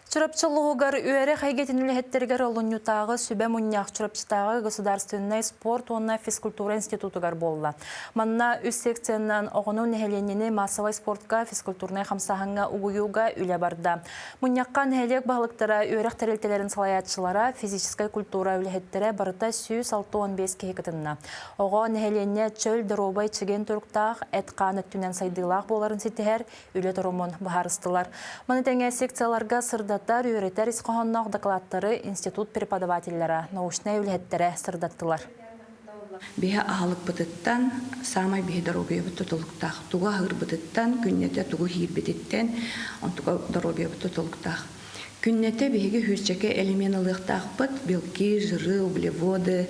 Чурапчы улууһугар үөрэх эйгэтин үлэһиттэригэр олунньутааҕы сүбэ мунньах Чурапчытааҕы государственнай спорт уонна физкультура институтугар буолла. Манна үс секциянан оҕону нэһилиэнньэни массовай спортка, физкультурнай хамсааһыҥҥа угуйууга үлэ барда. Мунньахха нэһилиэк баһылыктара, үөрэх тэрилтэлэрин салайааччылара, физическэй культура үлэһиттэрэ барыта 165 киһи кытынна. Оҕо нэһилиэнньэ чөл, доруобай, чэгиэн туруктаах, эт-хаан өттүнэн сайдыылаах буоларын ситиһэр үлэ торумун быһаарыстылар. Маны тэҥэ секцияларга сырдатар, үөрэтэр ис хоһоонноох докладтары институт преподавателлара, научнай үлэһиттэрэ сырдаттылар. Биһи аһылыкпытыттан саамай биһи доруобуйабыт тутулуктаах. Тугу аһыырбытыттан, күннэтэ тугу иһиирбититтэн, онтуга доруобуйабыт тутулуктаах. Күннэтэ биһиги сүүсчэкэ элемент ылыахтаахпыт, белки, жиры, углеводы,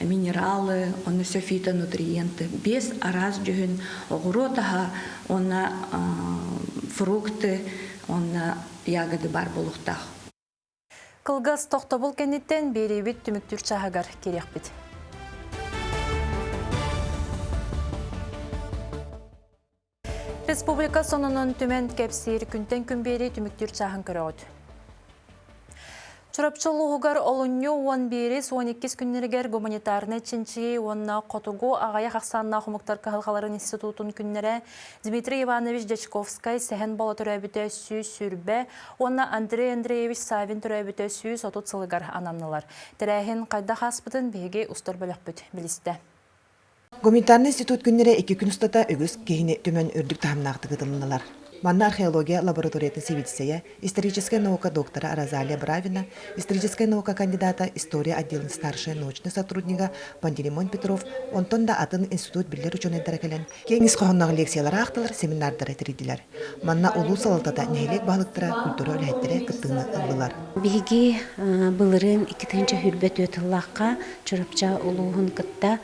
минералы, онно все фитонутриенты. Биэс араас дьүһүн оҕуруот аһа уонна фрукты уонна ягоды баар буолуохтаах. Кылгас тохтобул кэнниттэн биэриибит түмүктүүр чааһыгар киириэхпит. Республика сонунун түмэн кэпсиир күнтэн күн биэрии түмүктүүр чааһын көрөҕүт. Чурапчы улууһугар олунньу 11-12 күннэригэр гуманитарнай чинчийии уонна хотугу аҕыйах ахсааннаах омуктар кыһалҕаларын институтун күннэрэ Дмитрий Иванович Дьячковскай Сэһэн Боло төрөөбүтэ 120 уонна Андрей Андреевич Савин төрөөбүтэ 130 сылыгар ананнылар. Тэрээһин хайдах ааспытын биһиги устар бөлөхпүт билистэ. Гуманитарнай институт күннэрэ икки күн устата үгүс киһини түмэн үрдүк таһымнаахтык ыытылыннылар. Манна археология лабораториятын сэбиэдиссэйэ, историческай наука доктора Розалия Бравина, историческай наука кандидата, история отделын старшай научнай сотруднига Пантелеймон Петров, онтон да атын институт биллэр учуонайдара кэлэн, киэҥ ис хоһоонноох лекциялары аахтылар, семинардары тэрийдилэр. Манна улуус салалтата, нэһилиэк баһылыктара, культура үлэһиттэрэ кыттыыны ыллылар. Биһиги былырыын 2024 сыллаахха Чурапча улууһун кытта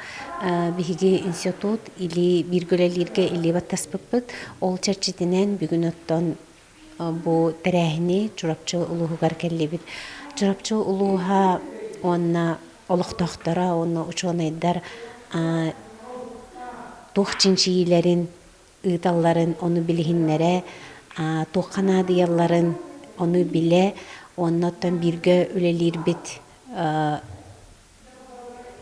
биһиги институт или бииргэ үлэлииргэ илии баттаспыппыт. Ол чэрчитинэн бүгүн оттон бу тэрээһини Чурапчы улууһугар кэллибит. Чурапчы улууһа уонна олохтоохторо уонна учуонайдар туох чинчийиилэрин ыыталларын ону билиһиннэрэ, туохха наадыйалларын ону билэ уонна оттон бииргэ үлэлиирбит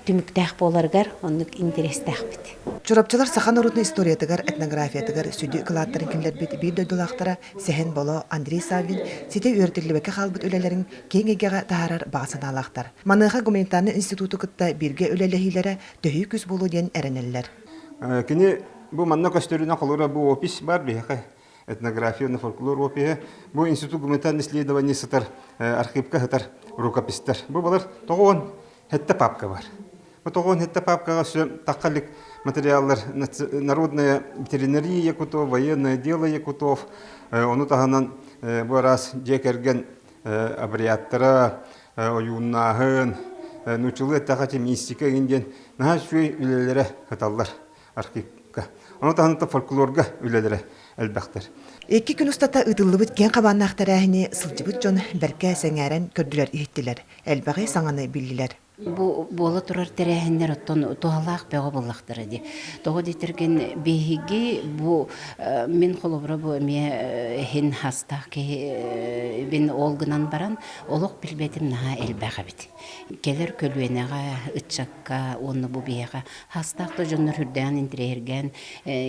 түмүктээх буоларыгар оннук интэриэстээхпит. Чурапчылар саха норуотун историятыгар, этнографиятыгар сүдү кылааттарын киллэрбит биир дойдулаахтара Сэһэн Боло, Андрей Саввин ситэ үөрэтиллибэккэ хаалбыт үлэлэрин киэҥ эйгэҕэ таһаарар баҕа санаалаахтар. Маныаха гуманитарнай институту кытта бииргэ үлэлэһиилэрэ төһүү күүс буолуо диэн эрэнэллэр. Кини бу манна көстөрүнэн холура бу опись бар биһиэхэ этнография уонна фольклор опиһа. Бу институт гуманитарных исследований сытар архивка сытар рукопистар. Бу балар тоҕуон хетте папка бар. Бу тоҕуон хетте папкаҕа өссө тахха материаллар народная ветеринария якутов, военное дело якутов, ону таһынан бу араас дьиэ кэргэн абрияттара, ойууннааһын, нууччалыы эттэххэ мистика игин диэн наһаа үчүгэй үлэлэрэ сыталлар архивка. Ону таһынан фольклорга үлэлэрэ элбэхтэр. Икки күн устата ыытыллыбыт киэҥ хабааннаах тэрээһини сылдьыбыт дьон бэркэ сэҥээрэн көрдүлэр-иһиттилэр, элбэҕи саҥаны биллилэр. Бу буола турар тэрээһиннэр оттон туһалаах бөҕө буоллахтара дии. Тоҕо диэтэргин биһиги бу мин холобура бу эмиэ иһин хастаах киһи бин ол гынан баран олох билбэтим наһаа элбэх эбит. Кэлэр көлүөнэҕэ, ыччакка уонна бу биһиэхэ хастаах да дьоннор үрдээн интириэһиргээн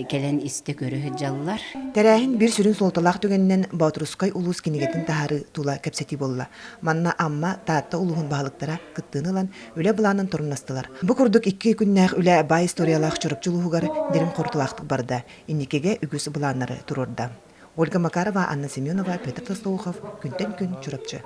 кэлэн истэ-көрө сылдьаллар. Тэрээһин биир сүрүн суолталаах түгэнинэн Боотурускай улуус кинигэтин таһаарыы тула кэпсэтии буолла. Манна Амма, Таатта улууһун баһылыктара кыттыыны ылан, үлэ былаанын торумнастылар. Бу курдук икки күннээх үлэ баай историялаах Чурапчы улууһугар дириҥ хорутуулаахтык барда, инникигэ үгүс былааннары туруорда. Ольга Макарова, Анна Семенова, Петр Толстоухов, Күнтэн күн Чурапчы.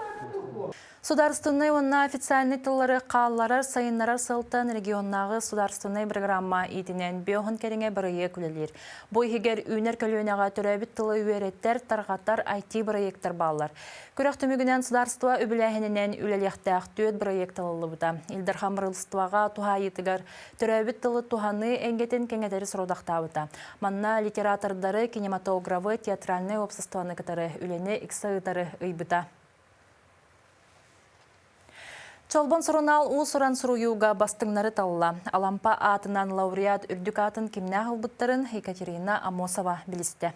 Судаарыстыбаннай уонна официальнай тыллары хаалларар, сайыннарар сылтан регионнааҕы судаарыстыбаннай программа иитинэн биоһун кэриҥэ бырайыак үлэлиир. Бу иһигэр үүнэр көлүөнэҕэ төрөөбүт тылы үөрэттэр, тарҕатар IT-бырайыактар бааллар. Күрэх түмүгүнэн судаарыстыба үбүлээһининэн үлэлиэхтээх түөрт бырайыак талыллыбыта. Ил Дархан быралыстыбаҕа туһаайыытыгар төрөөбүт тылы туһаныы эйгэтин кэҥэтэри сорудахтаабыта. Манна литератордары, кинематографы, театральнай уопсастыбаны кытары үлэни ыкса ыытары ыйбыта. Чолбон сурунаал уус-уран суруйууга бастыҥнары талла. Алампа аатынан лауреат үрдүк аатын кимнээх ылбыттарын Екатерина Амосова билистэ.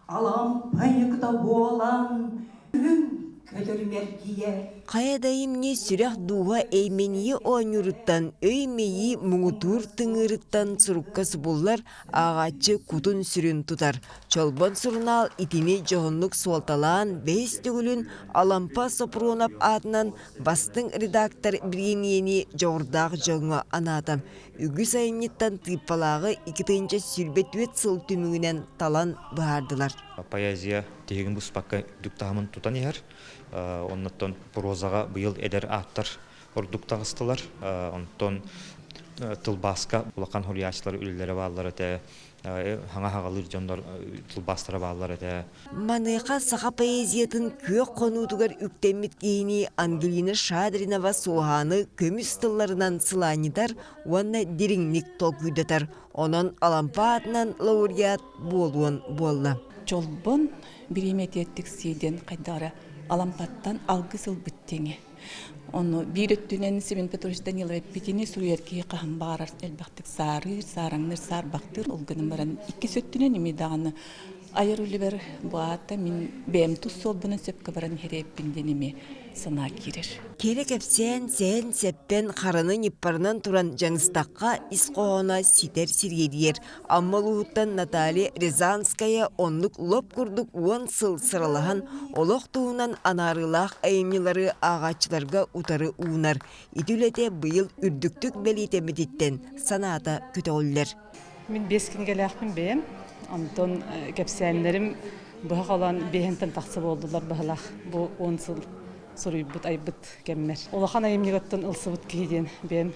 Алампайыкта буолан күн көтөрүмэргийэ Хайа да имни сүрэх дууһа эймэнийэ оонньууруттан, өй-мэйии муҥутуур тыҥыырыттан сурукка субуллар ааҕааччы кутун-сүрүн тутар. Чолбон сурунаал итини дьоһуннук суолталаан бэһис төгүлүн Алампа Сопрунов аатынан бастыҥ редактор бириэмийэни дьоҕурдаах дьоҥҥо анаата. Үгүс айымньыттан тыыппалааҕы 2024 сыл түмүгүнэн талан быһаардылар. Поэзия тиһигин быспакка үрдүк таһымын тутан иһэр. Оннуттан прозаҕа быйыл эдэр ааттар ордук таҕыстылар. Онтон тылбааска улахан суруйааччылар үлэлэрэ бааллар этэ. Хаҥа хаҕалыыр дьоннор тылбаастара бааллар этэ. Маныаха саха поэзиятын күөх хонуутугар үктэммит киһини Ангелина Шадринова суоһааны көмүс тылларынан сылаанньытар уонна дириҥник толкуйдатар. Онон Алампа аатынан лауреат буолуон буолла. Чолбон бириэмэтиэттик сиидэн хайдах эрэ Алампаттан алгыс ылбыт тэҥэ. Ону биир өттүнэн Семен Петрович Данилов эппитини суруйар киһи хаһан баҕарар элбэхтик саарыыр, саараҥныыр, саарбахтыыр. Ол гынан баран иккис өттүнэн эмиэ даҕаны айар үлэбэр бу аата мин бэйэм тус суолбунан сөпкө баран иһэрэппин диэн эмиэ санаа киирэр. Кэрэ кэпсээн, сэһэн-сэппэн хараны ньыппарынан туран дьаҥыстахха ис хоһооно ситэр сириэдийэр. Амма улууһуттан Наталья Рязанская оннук лоп курдук уон сыл сыралаһан олох туһунан анаарыылаах айымньылары ааҕааччыларга утары уунар. Ити үлэтэ быйыл үрдүктүк бэлиэтэммититтэн санаата көтөҕүллэр. Мин биэс кинигэлээхпин бэйэм. Онтон кэпсээннэрим Быһа холоон биэһинтэн тахса буолдулар быһалаах бу 10 сыл суруйбут, айбыт кэммэр. Улахан айымньыгыттан ылсыбыт киһи диэн бэйэм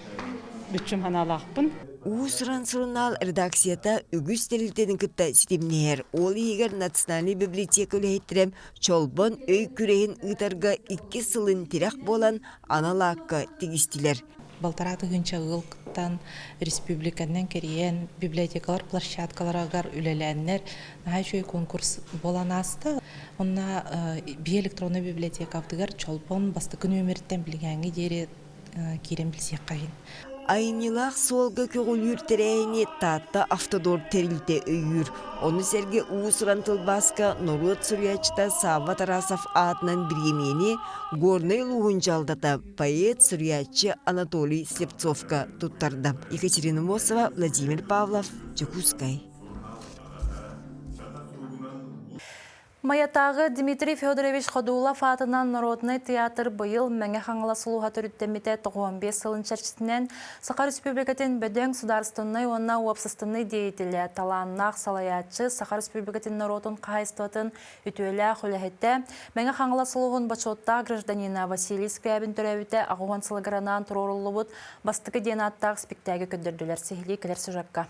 бүччүм санаалаахпын. Уус-уран сурунаал редакцията үгүс тэрилтэни кытта ситимниһэр. Ол иһигэр Национальнай библиотека үлэһиттэрэ Чолбон өй күрэһин ыытарга иккис сылын тирэх буолан анал аакка тигистилэр. Балтараа тыһыынча ыал кыттан, республиканан кэрийэн, библиотекалар площадкаларыгар үлэлээннэр наһаа үчүгэй конкурс буолан ааста. Онно биһи электроннай библиотекабытыгар Чолбон бастакы нүөмэриттэн билиҥээҥҥи диэри киирэн билсиэххэ иһин. Айымньылаах суолга көҕүлүүр тэрээһини Таатта Автодор тэрилтэ өйүүр. Ону сэргэ уус-уран тылбааска норуот суруйааччыта Савва Тарасов аатынан бириэмийэни Горнай улууһун дьаһалтата поэт, суруйааччы Анатолий Слепцовка туттарда. Екатерина Мосова, Владимир Павлов, Дьокуускай. Майатааҕы Дмитрий Федорович Ходулов аатынан народнай театр быйыл Мэҥэ Хаҥалас улууһа төрүттэммитэ 95 сылын чэрчитинэн Саха Республикатын бөдөҥ судаарыстыбаннай уонна уопсастыбаннай деятелэ, талааннаах салайааччы, Саха Республикатын норуотун хаһаайыстыбатын үтүөлээх үлэһитэ, Мэҥэ Хаҥалас улууһун бочуоттаах гражданина Василий Скрябин төрөөбүтэ 80 сылыгар анаан туруоруллубут бастакы диэн ааттаах спектакль көрдөрдүлэр. Сиһилии кэлэр сюжекка.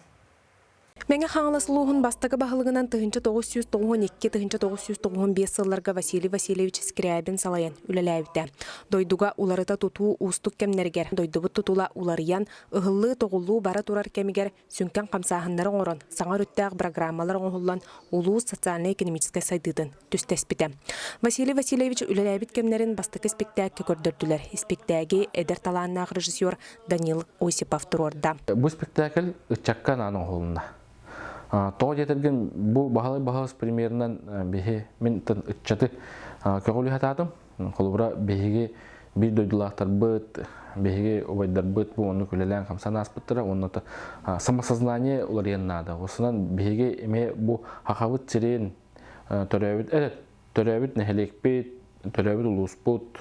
Мэҥэ Хаҥалас улууһун бастакы баһылыгынан 1992-1995 сылларга Василий Васильевич Скрябин салайан үлэлээбитэ. Дойдуга уларыта тутуу уустук кэмнэригэр дойдубут тутула уларыйан, ыһыллыы-тоҕуллуу бара турар кэмигэр сүҥкэн хамсааһыннары оҥорон, саҥа өрүттээх программалар оҥоһуллан улуус социальнай-экономическай сайдыытын түстэспитэ. Василий Васильевич үлэлээбит кэмнэрин бастакы испиктээккэ көрдөрдүлэр. Испиктээги эдэр талааннаах режиссер Данил Осипов туруорда. Бу спектакль ыччакка анаан оҥоһулунна. Тоҕо диэтэргин бу Баһылай Баһылыс примерынан биһи мин ыччаты көҕүлүү сатаатым. Холобура биһиги биир дойдулаахтарбыт, биһиги убайдарбыт бу оннук үлэлээн хамсан ааспыттара уонна самосознание уларыйан наада. Осунан биһиги эмиэ бу хахабыт сирин төрөөбүт төрөөбүт нэһилиэкпит, төрөөбүт улууспут,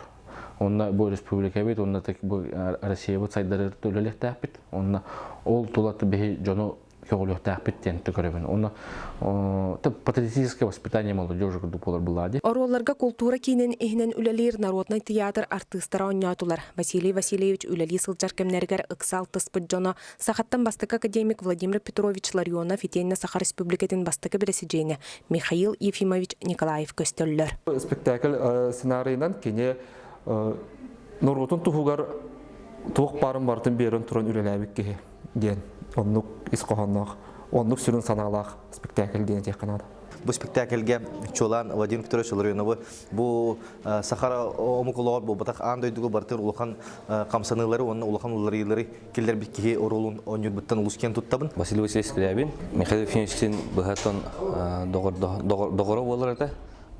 онно бу республикабыт, онно бу Россиябыт сайдарыгар үлэлиэхтээхпит. Онно ол тула биһи дьону көҕүлүөхтээхпит диэн көрөбүн. Онно патриотическое воспитание молодежи курдук буолар булаа дии. Оруолларга култуура киинин иһинэн үлэлиир народнай театр артыыстара оонньоотулар. Василий Васильевич үлэлии сылдьар кэмнэригэр ыкса алтыспыт дьоно Сахаттан бастакы академик Владимир Петрович Ларионов итиэннэ Саха Республикатын бастакы бэрэсидьиэнэ Михаил Ефимович Николаев көстөллөр. Спектакль сценарийынан кини норуотун туһугар туох баарын барытын биэрэн туран үлэлээбит киһи диэн оннук ис хоһоонноох, оннук сүрүн санаалаах спектакль диэн этиэххэ наада. Бу спектакльгэ чуолаан Владимир Петрович Ларионовы бу сахара омук олоҕор буолбатах аан дойдуга барытыгар улахан хамсаныылары уонна улахан уларыйыылары киллэрбит киһи оруолун оонньуурбуттан олус киэн туттабын. Василий Васильевич Скрябин Михаил Ефимовичтин быһаттан доҕоро буолар этэ.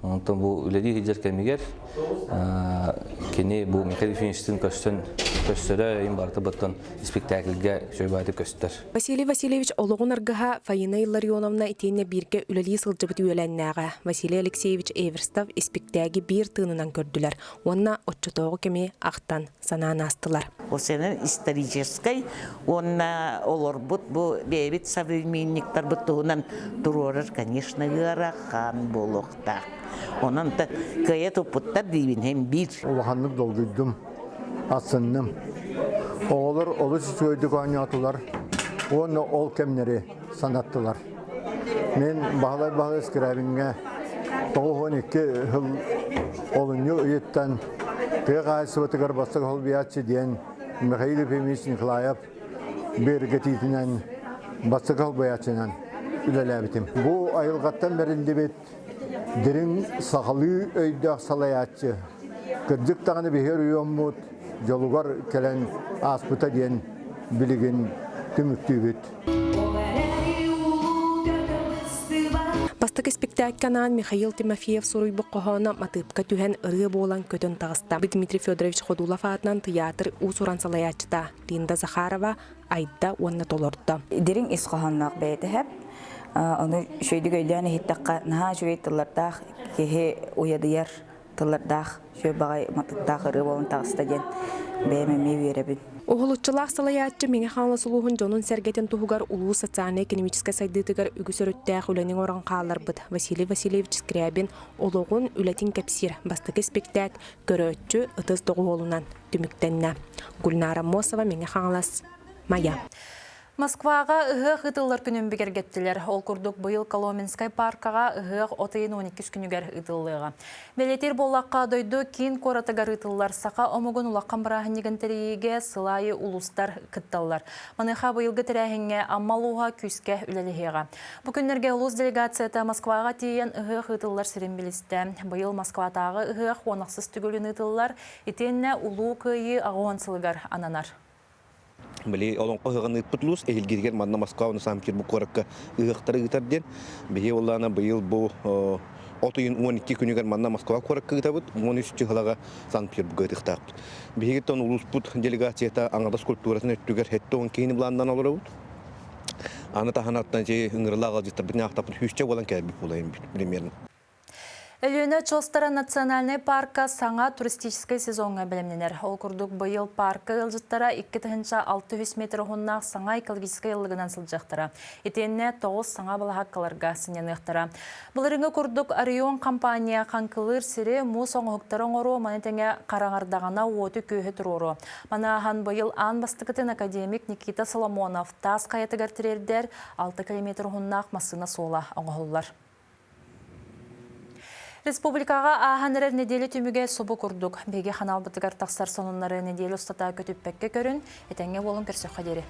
Онтон бу үлэлии сылдьар кэмигэр кини бу Михаил Ефимовичтин көстөн көстөрө им барыта быттан спектакльга сөйбааты көстөр. Василий Васильевич олоҕун аргыһа Фаина Илларионовна итиэннэ бииргэ үлэлии сылдьыбыт үөлээннээҕэ Василий Алексеевич Эверстов испиктээги биир тыынынан көрдүлэр уонна оччотооҕу кэми ахтан санаан аастылар. Ол сенен историческай уонна олорбут бу бэйэбит современниктарбыт туһунан туруорар, конечно, ыарахан буолуохтаах. Онон та кыайа туппуттар диибин һин биир. Улаханнык долгуйдум, астынным. Оҕолор олус үчүгэйдик оонньоотулар уонна ол кэмнэри санаттылар. Мин Баһылай Баһылай Скрябиҥҥэ 92 сыл олунньу ыйыттан тыа хаһаайыстыбатыгар бастакы холбуйааччы диэн Михаил Ефимович Николаев бигэргэтиитинэн бастакы холбуйааччынан үлэлээбитим. Бу айылҕаттан бэриллибит дириҥ сахалыы өйдөөх салайааччы кырдьык даҕаны биһиги оройуоммут дьолугар кэлэн ааспыта диэн билигин түмүктүүбүт. Бастакы испиктээккэ анаан Михаил Тимофеев суруйбут хоһооно матыыпка түһэн ырыа буолан көтөн таҕыста. Дмитрий Федорович Ходулов аатынан тыйаатыр уус-уран салайааччыта Линда Захарова айда уонна толордо. Дириҥ ис хоһоонноох бэйэтэ Ону үчүгэйдик өйдөөн иһиттэххэ, наһаа үчүгэй тыллардаах киһи уйадыйар. тыллардаах, үчүгэй баҕайы матыктаах ырыа буолан таҕыста диэн бэйэм эмиэ үөрэбин. Уһулуччулаах салайааччы Мэҥэ Хаҥалас улууһун дьонун-сэргэтин туһугар улуус социальнай-экономическай сайдыытыгар үгүс өрүттээх үлэни оҥорон хаалларбыт Василий Васильевич Скрябин олоҕун, үлэтин кэпсиир бастакы испиктээк Көрөөччү ытыс доҕуһуолунан түмүктэннэ. Гульнара Мосова, Мэҥэ Хаҥалас, Майа. Москваҕа ыһыах ыытыллар күнүн бигэргэттилэр. Ол курдук быйыл Коломенскай паркаҕа ыһыах от ыйын 12 күнүгэр ыытыллыаҕа. Бэлиэтиир буоллахха, дойду киин куоратыгар ыытыллар саха омугун улахан бырааһынньыгын тэрийиигэ сыл аайы улуустар кытталлар. Маныаха быйылгы тэрээһиҥҥэ Амма улууһа күүскэ үлэлэһиэҕэ. Бу күннэргэ улуус делегацията Москваҕа тиийэн ыһыах ыытыллар сирин билистэ. Быйыл Москватааҕы ыһыах уонахсыс төгүлүн ыытыллар, итиэннэ Улуу Кыайыы аҕыон сылыгар ананар. Били олоҥхо ыһыаҕын ыыппыт улуус эһилгиригэр манна Москва уонна Санкт-Петербург куоракка ыһыахтары ыытар диэн. Биһи буоллаҕына быйыл бу от ыйын 12 күнүгэр манна Москва куоракка ыытабыт, 13 чыһылаҕа Санкт-Петербурга ыытыахтаахпыт. Биһигиттэн улууспут делегацията аҥардас культуратын өттүгэр 70 киһини былааннаан олоробут. Аны таһынан ыҥырылаах ыалдьыттарбытын аахтаппыт сүүсчэ буолан кэлбит буолайын примерно. Өлүөнэ очуостара национальнай парка саҥа туристическай сезоҥҥа бэлэмнэнэр. Ол курдук быйыл парка ыалдьыттара 2600 метр уһуннаах саҥа экологическай ыллыгынан сылдьыахтара. Итиэннэ тоҕус саҥа балаһааккаларга сынньаныахтара. Былырыҥҥы курдук Орион компания хаҥкылыыр сири муус оҥоһуктары оҥоруо, маны тэҥэ хараҥардаҕына уоту-күөһү туруоруо. Маны ааһан быйыл аан бастакытын академик Никита Соломонов таас хайатыгар тириэрдэр 6 километр уһуннаах массыына суола оҥоһуллар. Республикаҕа ааһан эрэр нэдиэлэ түмүгэ субу курдук. Биһиги ханаалбытыгар тахсар сонуннары нэдиэлэ устата көтүппэккэ көрүн, этэҥҥэ буолун көрсөххө диэри.